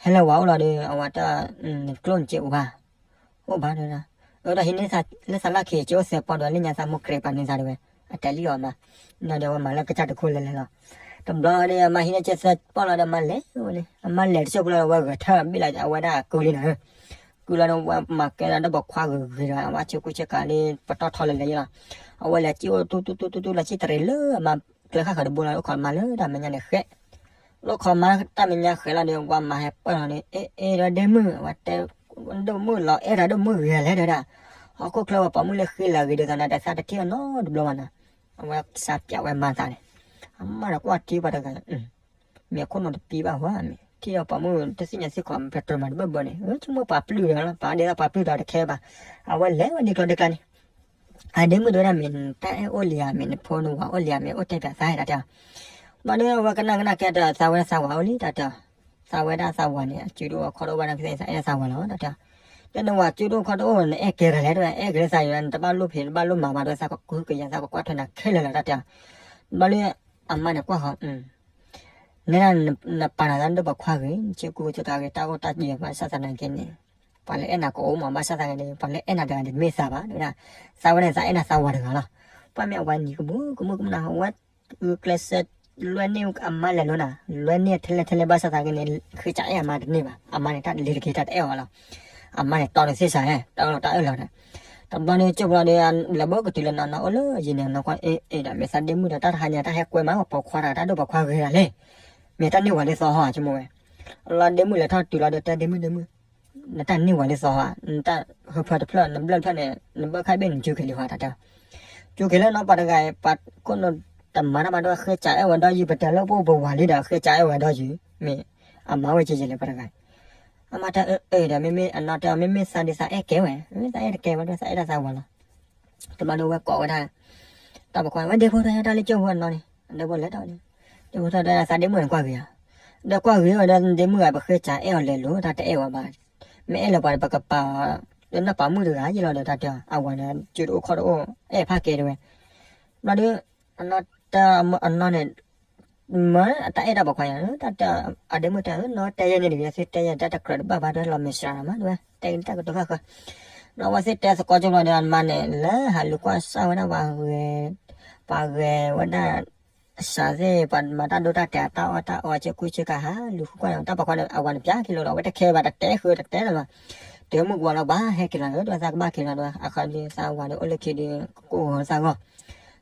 ဟဲလၢဝၤအိၣ်လီၤဒီး အဝၤတဲအီၤ, နကျိၣ်နစ့ဝါ အိၣ်ဘၣ်ဒၣ်, အဝဲဒၣ်ဟံးန့ၢ်လၢသးလၢခံ ကၠိအိၣ်သၢပီဒီး လၢညါသးမိၢ်ကြဲးပာ်န့ၢ်သးဒၣ်ဝဲ, အတဲလံအီၤမး, နီၢ်ဒီးဝဲမၤလၢကစၢ်တခိၣ်လဲၤလဲၤလီၤ. တဘျီဒီး အမါဟံးန့ၢ်ကၠိသၢပီလီၤဒီး အမါလဲၤဝဲန့ၣ်, အမါလဲၤတစိၢ်ဖိလီၤဒီး ဝဲဂဲၤထၢၣ်ဘ့ၣ်လီၤအဝဲဒၣ်ကုလံနၤ, ကုလီၤဒီး ဝဲမၤကဲဒီးဒိၣ်ပိာ်ခွါဂ့ၤဂ့ၤဒီး အဝဲဆ့ကူဆ့ကၤလံ ပတီၢ်ထီလၢလဲၤယလီၤ. အဝဲလဲၤကၠိအိၣ်တူတူတူတူတူလီၤ ဆံတရံးလၢအမါကျဲခါဃၢၤတဘိလီၤ အိၣ်ခိးမါလၢတၢ်မဲာ်ညါန့ၣ်ဃဲ လီၢ်ခီမါတၢ်မဲာ်ညါဃဲလီၤဒီး ဝၤမၤဟဲပၢၢ်လီၤန့ၣ် အ့ၣ်အ့ၣ်ဒီးဒ့မုၣ် ဝဲတဲ, ဒိၣ်မုၣ်လီၤ အဲၣ်တၢ်ဒိၣ်မုၣ်ဂ့ၤလဲၣ်ဒီးဒၣ်, ဟီၣ်ခိၣ်ချၢဝဲပိာ်မုၣ်လၢဃ့လၤဂ့ၤဒ်သိးနၤ တသးတထံၣ်အနီတဘျီဘၣ်နၤ. အဝဲစးပၠးဝဲမါသးန့ၣ်, အမါဒီးကွၢ်ထံပှၤတဂၤ မ့ၢ်အခိၣ်နူာ်တပံဘၣ်ဟီဧါမ့ၢ်, ထံၣ်ဒီးပိာ်မုၣ်တသ့ၣ်ညါစ့ၢ်ကီး ပတမၤတဘၢၣ်ဘၢၣ်န့ၣ်, ဆိကမိၣ်ပှၤပျုၢ်ဒီးလီၤ ပှၤဒ်သိးပှၤပျုၢ်ဒီးတခဲဘၣ်. အဝဲလဲၤဝဲဒ်ကျီဒ်ကျါန့ၣ်, အဒ့မုၣ်တဲဝဲဒၣ် မ့ၢ်နတၢ်အဲၣ်အိၣ်လံဧါ, မ့ၢ်နဖိနဝၤအိၣ်လံဧါ, မ့ၢ်အိၣ်တဲပၠးသးတၢ်တဲအီၤ. ဘျီဒီးအဝဲကနၣ်ကနၣ်ကဲဒီး သးဝဲဒၣ်သးဝၤအိၣ်လံတၢ်တဲအီၤ, သးဝဲဒၣ်သးဝၤန့ၣ် အစုဒိၣ်အခီၣ်ဒိၣ်ဘၣ်ဒီး ကသ့ၣ်သးအဲၣ်ဒၣ်သးဝၤလီၤတၢ်တဲအီၤ. ဒီးနဝၤစုဒိၣ်အခီၣ်ဒိၣ်န့ၣ် အဲၣ်ကဲတၢ်လဲၣ်တဲဝဲ, အဲၣ်ကဲလၢသးယံၤ နတဘၣ်လိၣ်ဖံးတဘၣ်လိၣ်မၤဘၣ်ဒီး သးကကုကယၤ သးကကွၢ်ထွဲနၤခဲလၢာ်လီၤတၢ်တဲအီၤ. ဘျီဒီး အမါန့ၣ်ကွၢ်ဃီ နဲဒၣ်နပာ်နၤသးဒိၣ်ပိာ်ခွါဂ့ၤ, နဆ့ကူဆ့ကၤဂ့ၤ, တၢ်အိၣ်တၢ်ယၢၤဘၣ်ဆၣ်သနာ်က့န့ၣ်, ပှၤလၢအဲၣ်နၤကအိၣ်မး ဘၣ်ဆၣ်သနာ်က့န့ၣ် ပှၤလၢအဲၣ်နၤတဂၤန့ၣ်တမ့ၢ်သးဘၣ် တဲဝဲဒၣ်. သးဝဲန့ၣ်သးအဲၣ်နၤသးဝၤတဂၤလီၤ. ပှၤမ့ၢ်အဝၤနံၤကမူကမူကမနၤ ဝဲကျဲးစၢးလွဲန့ၢ်အမါလဲၤလိၤနၤ, လွဲန့ၢ်ထဲလဲၣ်ထဲလဲၣ် ဘၣ်ဆၣ်သနာ်က့န့ၣ် ဃ့စးအဲၣ်အမါတန့ၢ်ဘၣ်, အမါန့ၣ်တၢ်လ့ၤတက့ၤတၢ်တအဲၣ်အီၤဘၣ်လီၤ. အမါန့ၣ်တီနသ့ၣ်စးဟဲ တၢ်အၢၣ်လီၤတၢ်အၢၣ်လီၤဒီး တဘျီန့ၣ်ကၠိဘျီဒီး လဲၤဘၣ်ကတုၤလၢနီၢ်နီၢ်အိၣ်လၢယံၤန့ၣ် နီၢ်ကွၢ်အ့ၣ်ဒီး မ့ၢ်သးဒ့မုၣ်ဒီး တၢ်တဟါညါတၢ်ဟဲကွဲမး ပိာ်ခွါတဂၤ တၢ်ဒိၣ်ပိာ်ခွါဂ့ၤတၢ်လဲၣ်, မ့ၢ်တၢ်န့ၢ်ဝၤလၢသီဟီဧါ ဆိကမိၣ်ဝဲ. လီၤဒ့မုၣ်လဲၤထီၣ်တုၤလီၤဒီး တဲဒ့မုၣ်ဒ့မုၣ်, နတၢ်န့ၢ်ဝၤလၢသီဟီဧါ, နတၢ်ဟၢဖၢတဖျၢၣ် နဘျၢၣ်တဖျၢၣ်န့ၣ် နဘၣ်ခါဘ့ၣ်နကၠိက့ၤလံဟီတၢ်တဲ, ကၠိက့ၤလၢနီၢ်ပှၤတဂၤအံၤ ပှၤခိၣ်နူာ်တမၤတၢ်ဘၣ်ဒီး ဃ့စးအဲၣ်ဝဲဒီးယုၤ ပတဲလၢပအိၣ်ပဝၤလံဒီး ဃ့စးအဲၣ်ဝဲဒီးယုၤ မ့ၢ်အမါဝဲကဲကဲလၢပှၤတဂၤ အမါတဲအၢအၢဒီး မ့မ့ၢ်အနီၢ်တဲအီၤ မ့မ့ၢ်သးဒ်သးအဲၣ်ကဲဝဲ, မ့ၢ်သးအဲၣ်တၢ်သးဝၤလီၤ. တဘျီဒီးဝဲကိးဝဲဒၣ် တၢ်ပိာ်ခွါ ဝဲဒ့ဖိတဟဲတၢ်လၢကၠိဖိအနီၢ်န့ၣ် အဒ့ဖိလဲၤတၢ်န့ၣ်, ဒ့ဖိထီၣ်တဲသးဒ့မုၣ်န့ၣ်ကွၢ်ဂ့ၤဧါ, ဒီးကွၢ်ဂ့ၤဝဲဒီးဒ့မုၣ်ဂၤ ပဃ့စးအဲၣ်အီၤလဲၤလိၤ တၢ်တအဲၣ်ဝဲဘၣ်, မ့ၢ်အဲၣ်လၢပှၤပကပာ်အီၤ လၢနီၢ်ပၤမုၣ်တဂၤယ့လီၤဒီး တၢ်တဲအီၤ အဝၤန့ၣ် ကၠိတအိၣ်ခီၣ်တအိၣ် အဲၣ်ဖးကဲတဲဝဲ. ဘျီဒီး အနီၢ်တဲအနီၢ်န့ၣ် မ့ၢ်အတၢ်အဲၣ်တၢ်ပိာ်ခွါယါ, တၢ်တဲအဒ့မုၣ်တဲ နီၢ်တဲယဲန့ၣ်တဂ့ၤ သုတဲယဲ တၢ်တကြၢးတဘၣ်ဘၣ် ဒွဲလီၤမဲာ်ဆှးလီၤမး ဒွဲတဲတၢ်ကတိၤဃၣ်ဃၢၤ. ဘျီဝဲသ့ၣ်တဲသကိးကၠိဘျီဒီး အမါန့ၣ် လဲၤဟးလူၤကွၢ်စၢ်ဝဲဒၣ်ပှၤဂဲၤ, ပှၤဂဲၤဝဲဒၣ် စးသ့ၣ် ပှၤမၤတၢ်ဒိတၢ်တဲာ် တၢ်အီၣ်တၢ်အီ ဆ့ကူဆ့ကၤ ဟးလူၤဃုကွၢ်န့ၣ် တၢ်ပိာ်ခွါန့ၣ် အဝၤန့ၣ်ပၠးက့ၤလီၤဒီး အဝဲတခဲဘၣ် တတဲဃုာ်တတဲလၢၤဘၣ်. တုၤမုၢ်ကဝီၤလီၤ ဘၣ်ဟဲက့ၤလီၤဒီး သးကဘၣ်က့ၤလီၤဒီး အခီဒီးသးဝၤဒီးအိၣ်လၢခံဒီး ကကိၢ်ဂီၤသးဂီၢ်.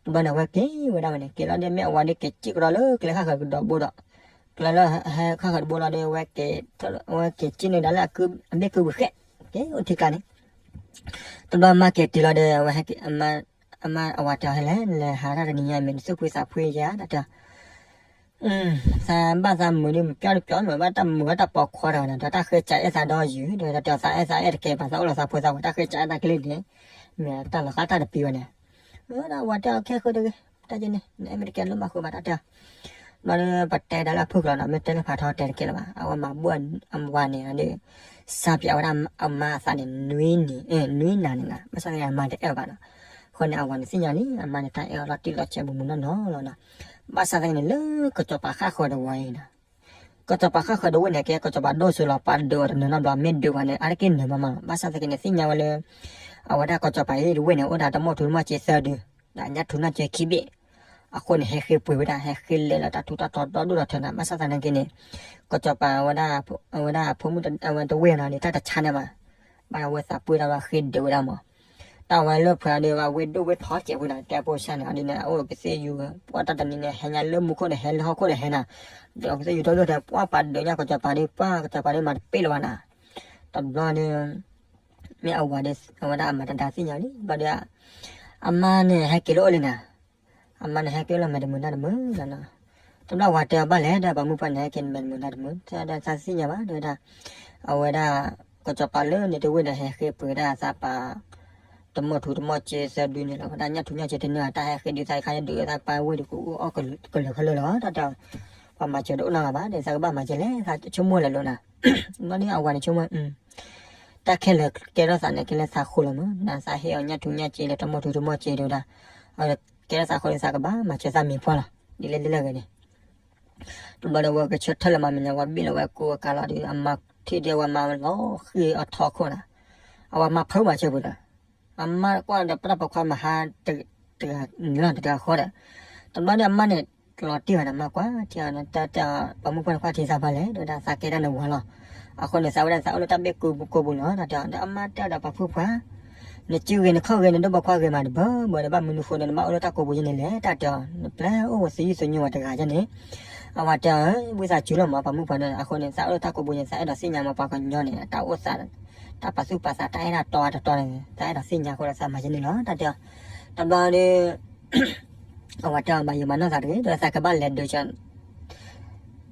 တဘျီန့ၣ် အဝဲက့ၤဝဲဒၣ်ဝဲန့ၣ် က့ၤလီၤဒီး မ့ၢ်အဝၤဒီးက့ၤစံၣ်ကဒီးလၢကျဲခါဃၢၤကဒီးဘိဒီး ကျဲလၢဟဲခါဃၢၤတဘိလီၤဒီး အဝဲက့ၤစံၣ်န့ၢ်ဒၣ်လၢအဘ့ၣ်ကုၢ်ဝံၤဃဲ, က့ၤအိၣ်ထံကျါန့ၣ် တဘျီမါက့ၤတုၤလီၤဒီး အဝဲဟဲက့ၤ အမါ အဝၤတဲအီၤ ဟဲလဲၣ် လဲၤဟးတၢ်တနံၤညါ မ့ၢ်နသူၣ်ဖှံသးဖှံယါ တၢ်တဲအီၤ သးဘၣ်သးမုာ်ဒီး မပျီတပျီမ့ၢ်ဘၣ်တၢ်မုာ်ဘၣ်တၢ်ပိာ်ခွါတဂၤန့ၣ် ဒီးတၢ်ဃ့စးအဲၣ်သးဒီးယုာ် ဒီးတၢ်တဲအီၤ သးအဲၣ်သးအဲၣ်တကဲဘၣ် သးအိၣ်လီၤသးဖိသးဝၤ တၢ်ဃ့စးအဲၣ်သးကလံၢ်န့ၣ် မ့ၢ်တၢ်လီၤဃးတၢ်တပံၤဝဲန့ၣ်. အဝၤတဲအီၤ ခဲဃုာ်တဂ့ၤ တၢ်ယဲန့ၣ် နအဲၣ်မ့ၢ်တကဲလိၣ်မၤဃုာ်ဘၣ် တၢ်တဲအီၤ. ဘျီဒီး ပတဲဒၣ်လၢအဖုၣ်ကလီၤနီၤ မ့ၢ်တဲလၢဖးထီတဲတကဲလၢၤဘၣ် အဝဲမၤဘၣ်အဝၤန့ၣ်ဒီး စးပၠးဝဲဒၣ်အမါအသးန့ၣ် နွံနံၤ နွံနၤန့ၣ်နီၤ ဘၣ်ဆၣ်သနာ်က့အမါတအဲၣ်ဘၣ်နီၤ. အဃိန့ၣ် အဝၤန့ၣ်သ့ၣ်ညါလံ အမါန့ၣ်တၢ်အဲၣ်အီၤလီၤတံၢ်လီၤဆဲးမုာ်မုာ်နီၢ်နီၢ်လီၤနီၤ. ဘၣ်ဆၣ်သနာ်က့န့ၣ် လၢကစီၤပၤဃၣ်ဃၢၤတဝီအံၤနီၤ ကစီၤပၤဃၣ်ဃၢၤတဝ့ၢ်န့ၣ် ကဲကစီၤပၤဒိၣ်စိလီၤ ပှၤဒုးအီၤတနၢၤနီတဘျီ မ့ၢ်ဒုးပှၤန့ၣ် အါတက့ၢ်နၢၤမးမးလီၤ. ဘၣ်ဆၣ်သနာ်က့န့ၣ် သ့ၣ်ညါဝဲလၢ အဝဲဒၣ်ကစီၤပၤအံၤတဝ့ၢ်န့ၣ် အိၣ်ဒီးတမိၢ်ထူတမိၢ်စ့သၢဒု ဒီးညၣ်ထူညၣ်စ့ခံဘ့ၣ်. အဃိန့ၣ် ဟဲဃ့ပှ့ၤဝဲဒၣ် ဟဲဃ့လဲၤလီၤတၢ်ထူတၢ်တီၤဒီဒိၣ်ဒီထၢနီၤ. ဘၣ်ဆၣ်သနာ်က့န့ၣ် ကစီၤပၤဝဲဒၣ် အဝဲဒၣ်ဖိမုၣ်အဝဲတဝ့ၢ်နီၤန့ၣ် တၢ်တဆါန့ၣ်ဘၣ်. ဘၣ်ဝဲသးပှ့ၤတၢ်ဘၣ်ဃ့ဒုးဝဲဒၣ်မး တၢ်ဝဲလၢဖုးဒီးဝဲဒိၣ်ဝဲထီစဲးဝဲနီၤ တဲပိစၢ်န့ၣ် အဒ်န့ၣ် အအိၣ်ကသ့ၣ်ယူၤ ပှၤတၢ်တနံၤန့ၣ် ဟဲညါလၢမူခိၣ်န့ၣ် ဟဲလၢဟီၣ်ခိၣ်န့ၣ်ဟဲနီၤ. ဒီးကသ့ၣ်ယူၤထီၣ်ဒိၣ်ထဲ ပှၤပှၤဒုးညၣ်ကစီၤပၤဒီး ပှၤကစီၤပၤဒီးမၤတပ့ၢ်လၢၤဘၣ်နီၤ. တဘျီန့ၣ် မ့ၢ်အဝၤဒီး အဝဲဒၣ်အမၤတဒါသ့ၣ်ညါလံ ဘျီဒီး အမါန့ၣ်ဟဲက့ၤလၢအအိၣ်လံနီၤ. အမါန့ၣ်ဟဲက့ၤလၢမဲာ်တမုာ်နၢ်တမုာ်နီၤ. တဘျီဝၤတဲအီၤဘၣ်လဲၣ်ဒီး ပှၤမုၣ်ပှၢ်န့ၣ် ဟဲက့ၤမဲာ်တမုာ်နၢ်တမုာ် တၢ်သ့ၣ်ညါဘၣ် တဲဝဲဒၣ် အဝဲဒၣ် ကစီၤပၤလၢန့ၣ်တဝ့ၢ်ဒီး ဟဲဃ့ပှ့ၤဒၣ်သးပှၤ တမိၢ်ထူတမိၢ်စ့သၢဒုန့ၣ်လီၤ. ဝဲဒၣ်ညၣ်ထူညၣ်စ့တန့ၢ် တၢ်ဟဲဃ့ဒုးသးခါဒုးသးပှၤဝ့ၢ်ဒုးကအိၣ်အီၣ်ကလုာ်ကလုာ်လီၤ တၢ်တဲအီၤ. ပှၤမၤစၢၤတအိၣ်နီတဂၤဘၣ်ဒီး သးကဘၣ်မၤကဲလဲၣ် သးဆိကမိၣ်လဲၤလိာ်နၤ, ဘျီဒီးအဝၤန့ၣ်ဆိကမိၣ် တၢ်ခဲလၢာ်ကဲထီၣ်သးန့ၣ် ကဲလၢသးဃိလီၤမး, သးဟ့ၣ်အီၤညၣ်ထူညၣ်စ့လၢတမီၢ်ထူတမီၢ်စ့ဒိၣ်ဒၣ်, ကဲထီၣ်သးဃိဒီး သးကဘၣ်မၤစၢၤသးမံၤပှၢ်လီၤ, ဒ်လဲၣ်ဒ်လဲၣ်ဂ့ၤန့ၣ် တဘျီဒီးဝဲကဆၢထၢၣ်လၢမၤမံၤန့ၣ် ဝဲဘ့ၣ်လီၤဝဲကိးအကါလီၤဒီး အမါထံၣ်ဒီးဝဲမါဝဲလီၤ ဃ့အီၤထီခိၣ်နၤ, အဝဲမါဖုးမၤစၢၤပူၤဒီး အမါကွၢ်ဒီးပတၢ်ပိာ်ခွါမၤဟါ တဂၤန့ၣ်လီၤ တဂၤဃီဒီး တဘျီဒီးအမါန့ၣ် လီၤတံၢ်ဘၣ်ဒီး မါကွၢ်ထံအီၤ တၢ်တဲအီၤ ပှၤမုၣ်ဖိခွါထံသးဖးလဲၣ် ဒီးဝဲဒၣ်သးကဲတၢ်န့ၣ်ဝၤလီၤ, အဃိန့ၣ် သးဝဲဒၣ်သးအိၣ်လၢတၢ်ဘ့ၣ်ကိးပူၤကိးပူၤလီၤ တၢ်တဲအီၤ ဒီးအမါတဲဒီးပှၤဖိခွါ နစုဂ့ၤနခီၣ်ဂ့ၤ နဒိၣ်ပိာ်ခွါဂ့ၤမးတဘၢဘၢဒီး ဘၣ်မနုၤဃိန့ၣ် နဘၣ်အိၣ်လၢတၢ်ကိးပူၤယဲန့ၣ်လဲၣ် တၢ်တဲအီၤ နပျဲအိၣ်ဝဲသယုၢ်သညိဝဲတဂၤယဲန့ၣ်, အဝၤတဲအီၤ ဝံသးစူၤလီၤမး ပှၤမုၣ်ဖိခွါန့ၣ် အဃိန့ၣ် သးအိၣ်လၢတၢ်ကိးပူၤန့ၣ် သးအဲၣ်ဒိးသ့ၣ်ညါမး ပှၤကညီန့ၣ် တၢ်အိၣ်သး တၢ်ပာ်သူၣ်ပာ်သး တၢ်အဲၣ်တၢ်တီအတတီန့ၣ် သးအဲၣ်ဒိးသ့ၣ်ညါအဃိဒီး သးမၤယဲန့ၣ်လီၤ တၢ်တဲအီၤ, တဘျီဒီး အဝၤတဲအီၤ မၤယံာ်မၤနီၢ်သးတဂ့ၤ ဒီးသးကဘၣ်လဲၤဒုးကီၤ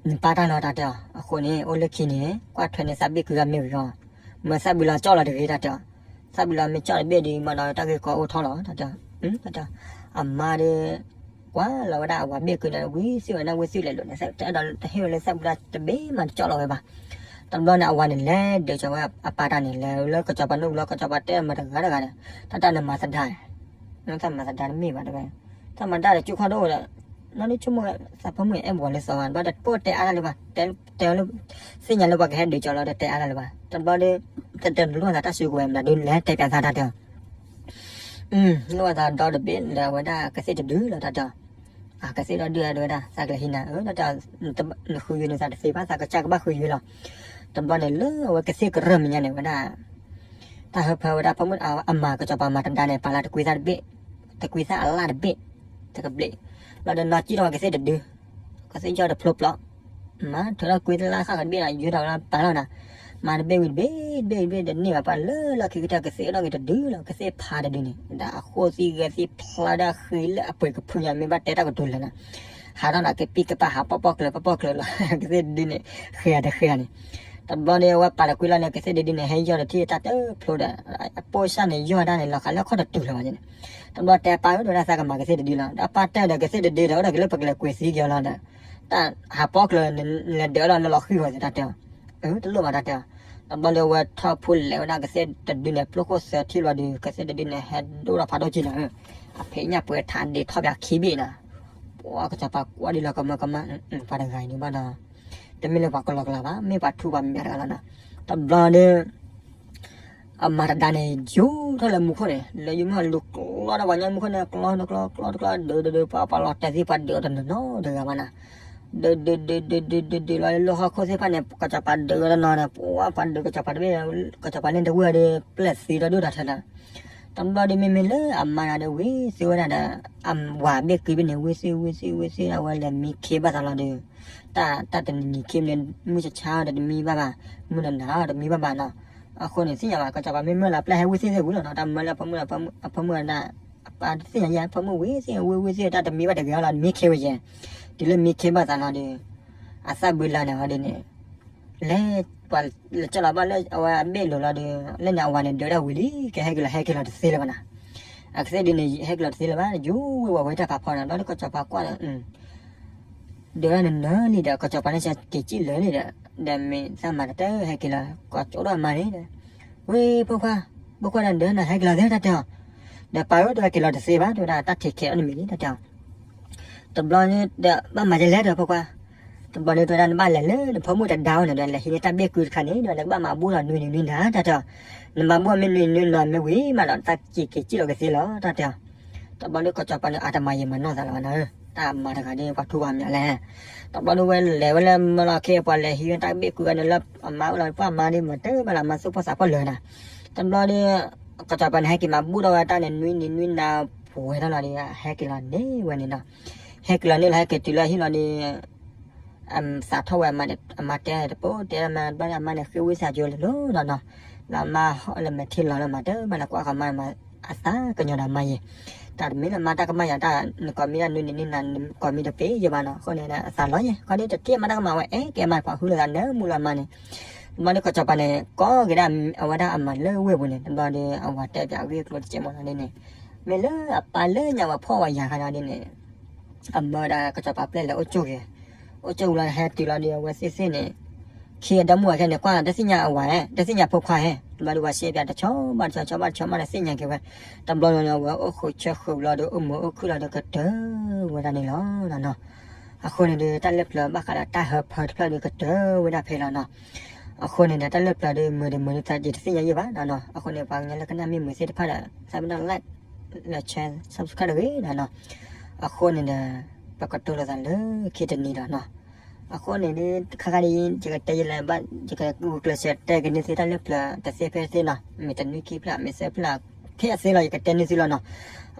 နပၢ်တၢ်လီၤ တၢ်တဲအီၤ, အဃိန့ၣ် အိၣ်လၢခံန့ၣ် ကွၢ်ထွဲန့ၣ်သးဘ့ၣ်ကုဂၤမ့ၢ်ဂ့ၤအီၤ, မ့ၢ်သးဘုလီၤကၠီၣ်လီၤတဂ့ၤ တၢ်တဲအီၤ, သးဘုလီၤမ့ၢ်ကၠီၣ်တဘ့ၣ်ဒီး မၤနီၤတၢ်ဂ့ၢ်ကီအိၣ်ထီၣ်လီၤ တၢ်တဲအီၤ, တၢ်တဲအီၤ, အမါဒီး ကွၢ်လီၤဝဲဒၣ်အဝၤဘ့ၣ်ကုန့ၣ် ဝံသ့ၣ်ဝဲန့ၣ် ဝံသ့ၣ်လဲၤလိာ်န့ၣ် တအဲၣ်ဒိးတဟ့ၣ်ဝဲလၢသးဘုလီၤတဘ့ၣ်မးတကၠီၣ်လီၤဝဲဘၣ်, တဘျီန့ၣ် အဝၤန့ၣ်လဲၤဒုးကီၤဝဲအပၢ်တၢ်န့ၣ် လဲၤလၢကစီၤပၤန့ၣ်လီၤ ကစီၤပၤတဲမၤတဂၤတဂၤန့ၣ် တၢ်တၢ်နမၤသဒါ တၢ်မၤသဒါတမ့ၢ်ဘၣ်တဲဝဲ, တၢ်မၤတၢ်ဒီးကၠူခီၣ်ဒိၣ်ဒီး နီၢ်ဒုဆိကမိၣ် သးဖိမုၣ်အဲၣ်ပှၤလၢစီၤဝဲ ဘျီဒီးတပိၢ်တဲအါတၢ်လၢၤဘၣ်, တဲလၢ သ့ၣ်ညါလၢပှၤကဟဲဒုးကီၤလီၤဒီးတဲအါတၢ်လၢၤဘၣ်, တဘျီဒီး တတလိၣ်သးတၢ်စုကဝဲၤမနုၤဒုးလဲၤတဲပၠးသးတၢ်တဲအီၤ, လိၣ်သးဒီတဘ့ၣ်ဒီးအဝဲဒၣ်ကသ့ၣ်တဒုလီၤတၢ်တဲအီၤ, အကသ့ၣ်ဒီဒုဒီးဝဲဒၣ် သးကလဲၤဟံးနၤဧၢ တၢ်တဲအီၤ, နဃုယုၤန့ၣ်သးတသ့ဘၣ် သးကစၢ်ကဘၣ်ဃုယုၤလီၤ, တဘျီန့ၣ်လၢအဝဲကသ့ၣ်ကရၢၢ်မဲာ်ညါန့ၣ် ဝဲဒၣ် တၢ်ဟၢဖၢဝဲဒၣ်ဖိမုၣ်အမၤကစီၤပၤမၤတဒါန့ၣ် ပာ်လၢတကွံသၣ်တဘ့ၣ်, တကွံသၣ်အလၣ်တဘ့ၣ်, တကဘျံး, ဘျီဒီးနီၢ်ကံၣ်ထီၣ်ဝဲကသ့ၣ်တဒု, ကသ့ၣ်ယီၢ်တဖျိပျီ, မၤထွဲထီၣ်ကွံသၣ်လၣ်ဃၣ်ကဘ့ၣ်ဒီး ယုၢ်ထီၣ်ဝဲလၢပာ်လီၤနၤ, မၤတဘ့ၣ်ဝံၤတဘ့ၣ်, တဘ့ၣ်တဘ့ၣ်တန့ၢ်ဘၣ် ပှၤလၢလီၢ်ခံကတၢၢ်ကသ့ၣ်အိၣ်ထီၣ်က့ၤတဒုလီၤ ကသ့ၣ်ဖးတဒုန့ၣ် ဒီးအဃိသံဂဲၤသံဖျါဒီးဃ့လၢအပှ့ၤကဖုညါ မ့ၢ်ဘၣ်တဲတၢ်ကတိၤလဲၣ်နၤ, ဟးထီၣ်ဒီးကပံၢ်ကပၤဟးပီၣ်ပီၣ်ကျၢၤပီၣ်ပီၣ်ကျၢၤလီၤ ကသ့ၣ်တဒုန့ၣ်, ဃ့တဃ့န့ၣ်, တဘျီန့ၣ် အဝဲပာ်တကွံလီၤန့ၣ် ကသ့ၣ်တဒုန့ၣ် ဟဲယီၢ်ဒီးထံၣ်တၢ်တဖျိဒီး အပိၢ်စၢ်န့ၣ် ယီၢ်တၢ်န့ၣ် လီၤဃးလၢခီၣ်တတုၤလၢၤဘၣ်န့ၣ်, တဘျီတဲပၢ်ဧၢ ဒီးဝဲဒၣ်သးကမၤကသ့ၣ်တဒုလီၤ ဒီးအပၢ်တဲဒီးကသ့ၣ်တဒုဒီး အိၣ်ဒီးကလၢပကလဲၤကွံာ်သံက့ၤအီၤလီၤဒီး တၢ်ဟးပီၣ်ကျၢၤ နလဲၤဒုးအီၤလီၤ နလီၤဃံၤဂီၤသ့ၣ်တၢ်တဲအီၤ, အၢ တလိၣ်ဘၣ်တၢ်တဲအီၤ, တဘျီဒီးအဝဲထီၣ်ဖိလဲၤဝဲဒၣ်ကသ့ၣ်တဒုန့ၣ် ပျိခိၣ်သၢထံၣ်လီၤဒီး ကသ့ၣ်တဒုန့ၣ် ဟဲဒိၣ်ထီၣ်ဖးဒိၣ်ကံလီၤ, အဖံးညၣ်ပှဲၤထးဒ့းထီၣ်ပၠးခံဘ့ၣ်နၤ, ပှၤကစီၤပၤကွၢ်ဒ်လီၤကမၢကမၣ်, ပှၤတဂၤအံၤန့ၣ်ဘၣ်ဒီး တမ့ၢ်လၢပှၤကလီကလီဘၣ် မ့ၢ်ပှၤထူပှၤမံၤတဂၤလီၤနၤ, တဘျီဒီး အမၤတဒါန့ၣ် ယူၤထီၣ်လၢမူခိၣ်န့ၣ် လၢယမ့ၢ်လူၤကျီဒီးပှၤညီမူခိၣ်န့ၣ် ကျီတကျီ ကျီတကျီ ဒုးဒုးဒုး ပှၤပှၤလီၤတဲာ်သံ ပှၤဒုးအီၤတနီၤနီၤတဂၤဘၣ်နၤ, ဒုးဒုးဒုးဒုးဒုးဒုးဒုးလီၤလၢဟီၣ်ခိၣ်သ့ၣ်တဖၣ်န့ၣ် ကစီၤပၤဒုးအီၤတနီၤန့ၣ် ပှၤပှၤဒုးကစီၤပၤတဘ့ၣ် ကစီၤပၤန့ၣ်တဝံၣ်အီၤဒီး ပျဲၢ်သံဒီးဒိၣ်ဒီးထဲလီၤ, တဘျီဒီးမ့မ့ၢ်လၢအမါတဂၤဒီးဝံၤသ့ဝဲဒၣ်ဒီး အဝၤဘ့ၣ်ကုဘ့ၣ်န့ၣ် ဝံၤသ့ဝံၤသ့ဝံၤသ့ အဝဲလဲၤမံခ့ဘၣ်သးလီၤဒီး တၢ်တနံၤနံၤခ့မ့ၢ်မုၢ်ဆါဆါဒီးတမံဘၣ်ဘၣ်, မုၢ်နၤနၤဒီးတမံဘၣ်ဘၣ်နီၤ, အဃိန့ၣ် သ့ၣ်ညါဘၣ် ကစီၤပၤမ့ၢ်မၢလီၤပျဲၢ်ဟဲဝံၤသ့သ့ဝံၤလီၤနီၤ, တၢ်မၢလၢအဖိမုၣ်ဒီး အဖိမုၣ်ဝဲဒၣ် အပၢ်တသ့ၣ်ညါယဲ အဖိမုၣ်ဝံၤသ့ဝံၤဝံၤသ့ တၢ်တမံဘၣ်တဂ့ၤအီၤလီၤ မံခ့ဝဲယဲ, တုၤလၢမံခ့ဘၣ်သးလီၤဒီး အသၣ်ဘုလါန့ၣ်ဟီဒ်န့ၣ် လဲၤပှၤလဲၤကၠီၣ်လီၤဘၣ်လၢအဝဲအဘ့ၣ်လိၤလီၤဒီး လၢန့ၣ်အဝၤန့ၣ်ဒုးဒၣ်ဝံၤလံ ကဟဲက့ၤလီၤဟဲက့ၤလီၤတသ့လၢၤဘၣ်နၤ, အကသ့ၣ်ဒုးန့ၣ် ဟဲက့ၤလီၤတသ့လၢၤဘၣ် ယူၤဝဲဝဲတၢ်ဖးဖီန့ၣ် ဘျီဒီးကစီၤပၤကွၢ်ဒီး ဒုးဒၣ်နနၢၤလံဒီး ကစီၤပၤန့ၣ်က့ၤကံၣ်လၢာ်လံဒီး ဒီးမ့ၢ်သၣ်မၤတတၢ်ဟဲက့ၤလီၤ ကီးကၠိဒိၣ်အမါန့ၣ်ဒီး ဝ့ၢ်ဖိခွါ ဖိခွါဒီးဒုးနၤဟဲက့ၤလီၤသ့တၢ်တဲအီၤ, ဒီးပၢ်ဧၢ တဝဲက့ၤလီၤတသ့ဘၣ် တဲဝဲဒၣ်တၢ်ထံးခဲးအီၤတမံၤလံတၢ်တဲအီၤ တဘျီဒီး ဘၣ်မၤယလဲၣ်ဒီးဖိခွါ, တဘျီဒီးတဲဝဲဒၣ်နဘၣ်လဲၤလၢနဖိမုၣ်တဒါအိၣ်န့ၣ်ဒီး လဲၤဟံးန့ၢ်တၢ်ဘ့ၣ်ကုတခါန့ၣ်ဒီး နကဘၣ်မၤဘူၣ်ဒီးနွံနံၤနွံနၤတၢ်တဲအီၤ, နမၤဘူၣ်မ့ၢ်နွံနံၤနွံနၤမ့ၢ်ဝံၤမးဒီး တၢ်က့ၤက့ၤကံၣ်လီၤကသ့လီၤတၢ်တဲအီၤ, တဘျီဒီးကစီၤပၤန့ၣ် အတမၤယံာ်မၤနီၢ်သးလၢၤဘၣ်နၤ, တၢ်မၤတဂၤဒီးပှၤထူပှၤမံၤလဲၣ်, တဘျီဒီးဝဲလဲၤဝဲလၢမၢလီၤခ့ပှၤလဲၤဟံးဝဲတၢ်ဘ့ၣ်ကုဂၤန့ၣ်လၢအမါအိၣ်လီၤ ပှၤမါဒီးမၤတၢ်ဘၣ်လၢ အမါသူၣ်ဖှီၣ်သးဖှီၣ်လၢၤနၤ, တဘျီဒီး ကစီၤပၤန့ၣ် ဟဲက့ၤမၤဘူၣ်ထီၣ်ဝဲတၢ်န့ၣ် နွံနံၤနွံနၤပှဲၤထီၣ်လီၤဒီး ဟဲက့ၤလီၤန့ၢ်ဝဲန့ၣ်နီၤ, ဟဲက့ၤလီၤန့ၢ်လီၤ ဟဲက့ၤတုၤလၢဟံၣ်လီၤဒီး စးထီၣ်ဝဲ အမါတဲတပိၢ်တဲမၤဘၣ် အမါန့ၣ် ဃ့ဝံသးစူၤလဲၤလိၤဒီးနီၤ, လၢအမါဟီၣ်လၢမဲာ်ထံလီၤလၢမၤတၢ်ဘၣ်လၢကွၢ်ဃီမါန့ၣ် အသးကညီၤဒီးမါယဲၤ, တၢ်တမံၤလၢမါတၢ်ကမၣ်ယၤတၢ် နကိးမံၤဒၣ်နွံနံၤနွံနၤ နကိးမံၤတပ့ၤယဲဘၣ်နီၤ, အဃိန့ၣ် အသးလီၤယဲၤ ခီဒ်တထံၣ်မါတၢ်ကမၣ်ဝဲ အဲၣ်ကဲမါပှၤဃုလိာ်သးနၢမူလၢမါန့ၣ်, တဘျီဒီးကစီၤပၤန့ၣ် ကိးက့ၤဒၣ်အဝဲဒၣ်အမါလၢဝ့ၢ်ပူၤန့ၣ် တဘျီဒီး အဝၤတဲပၠးအဂ့ၢ်အကျိၤတကဲမီၤလီၤဒ်န့ၣ်, မ့ၢ်လၢအပၢ်လၢညါဝဲဖှီၣ်ဝဲယၤခါဒီးဒ်န့ၣ်, အမၢဝဲဒၣ်ကစီၤပၤပျဲၢ်လဲၤအိၣ်ကၠိၣ်က့ၤ, အိၣ်ကၠိၣ်ဝံၤလီၤ ဟဲတုၤလီၤဒီး အဝဲသ့ၣ်သ့ၣ်န့ၣ် ခံအဒီမုၣ်အခဲန့ၣ် ကွၢ်တသ့ၣ်ညါအဝၤ, တသ့ၣ်ညါဖိခွါဟဲ, တဘျီဒီးပှၤရှဲပၠးတဆီဘၣ်တဆီ ဆီဘၣ်တဆီမး တသ့ၣ်ညါက့ၤဝဲ. တဘျီန့ၣ် အဝဲအိၣ်ဃုာ်ဆၢဃုာ်လီၤဒီး အိၣ်မုာ်အိၣ်ခုၣ်လီၤဒီး ကတၢၢ်ဝဲဒၣ်န့ၣ်လီၤနီၤ. အဃိန့ၣ်ဒီး တၢ်လၢပျၢၤဘၣ်ဃးဒီးတၢ်ဟၢဖၢတဖျၢၣ်ဒီး ကတၢၢ်ဝဲဒၣ်ဖဲလီၤနီၤ. အဃိန့ၣ်ဒီး တၢ်လၢပျၢၤဒီး မုာ်ဒီးမုာ်ဒီး သးယတသ့ၣ်ညါယံၢ်ဘၣ်နီၤနီၤ. အဃိန့ၣ် ပှၤကညီလၢကနၣ်မ့ၢ်မုာ်သ့ၣ်တဖၣ်ဒီး သးပ့ၤနီၣ် like လၢ share subscribe တဂ့ၤနီၤနီၤ. အဃိန့ၣ်ဒီး ပကတိၤလိာ်သးလၢခံတနံၤဒီးနီၤ. အဃိန့ၣ်ဒီး ခါခါဒ် ယကတဲယလဲၤဘၣ် ယကဂုာ်ကျဲးစၢးတဲက့ၤန့ၢ်သုတၢ်လၢပျၢၤတသ့ဖဲသ့နီၤ, မ့ၢ်တနွံခံဖျၢၣ် မ့ၢ်သၢဖျၢၣ် ဖဲအသ့လီၤ ယကတဲန့ၢ်သုလီၤနီၤ.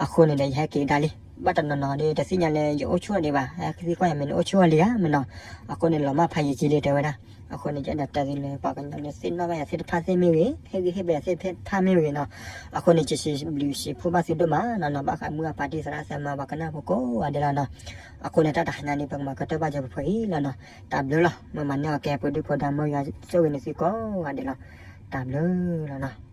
အဃိန့ၣ်ဒီး ယဟဲက့ၤကဒါလံ. ဘၣ်တနီၤနီၤဒီး တသ့ၣ်ညါလၢယအိၣ်ဆူၣ်အီၤဒံးဘၣ်, ဟဲကသံကွၢ်ယၤမ့ၢ်နအိၣ်ဆူၣ်အီၤလံဧါမ့ၢ်နီၤ. အဃိန့ၣ် လီၤမၢ်ဖးယံာ်ကံလံတဲဝဲဒၣ်. အဃိန့ၣ် ယအဲၣ်ဒိးတဲသုလၢ ပှၤကညီလၢသ့ၣ်နီၣ်ဘၣ်ယၤသ့ၣ်တဖၣ်သ့ၣ်မ့ၢ်ဂ့ၤ, ဟ့ၣ်ဂံၢ်ဟ့ၣ်ဘါယၤသ့ၣ်တဖၣ်မ့ၢ်ဂ့ၤနီၤ. အဃိန့ၣ် ယစံးဘျုးစံးဖှိၣ်ဘၣ်သုဒိၣ်မးနီၤနီၤ, ဘၣ်ဃးမုၢ်အပၢ်တံၤသရၣ်သးမါ ပှၤကနၣ်ဖိကိးဂၤဒဲးလီၤနီၤ. အဃိန့ၣ် တၢ်တဟါညါန့ၣ် ပကမၤကတၢၢ်ဘၣ်စၢၤပှဲၤအံၤလီၤနီၤ. တၢ်ဘျုးလီၤ. မ့ၢ်မၤန့ၢ်အီၤကဲ ပှၤဒုၣ်ပှၤဒါ မ်ယွၤဆိၣ်ဂ့ၤန့ၢ်သုကိးဂၤဒဲးလီၤ. တၢ်ဘျုးလီၤနီၤ.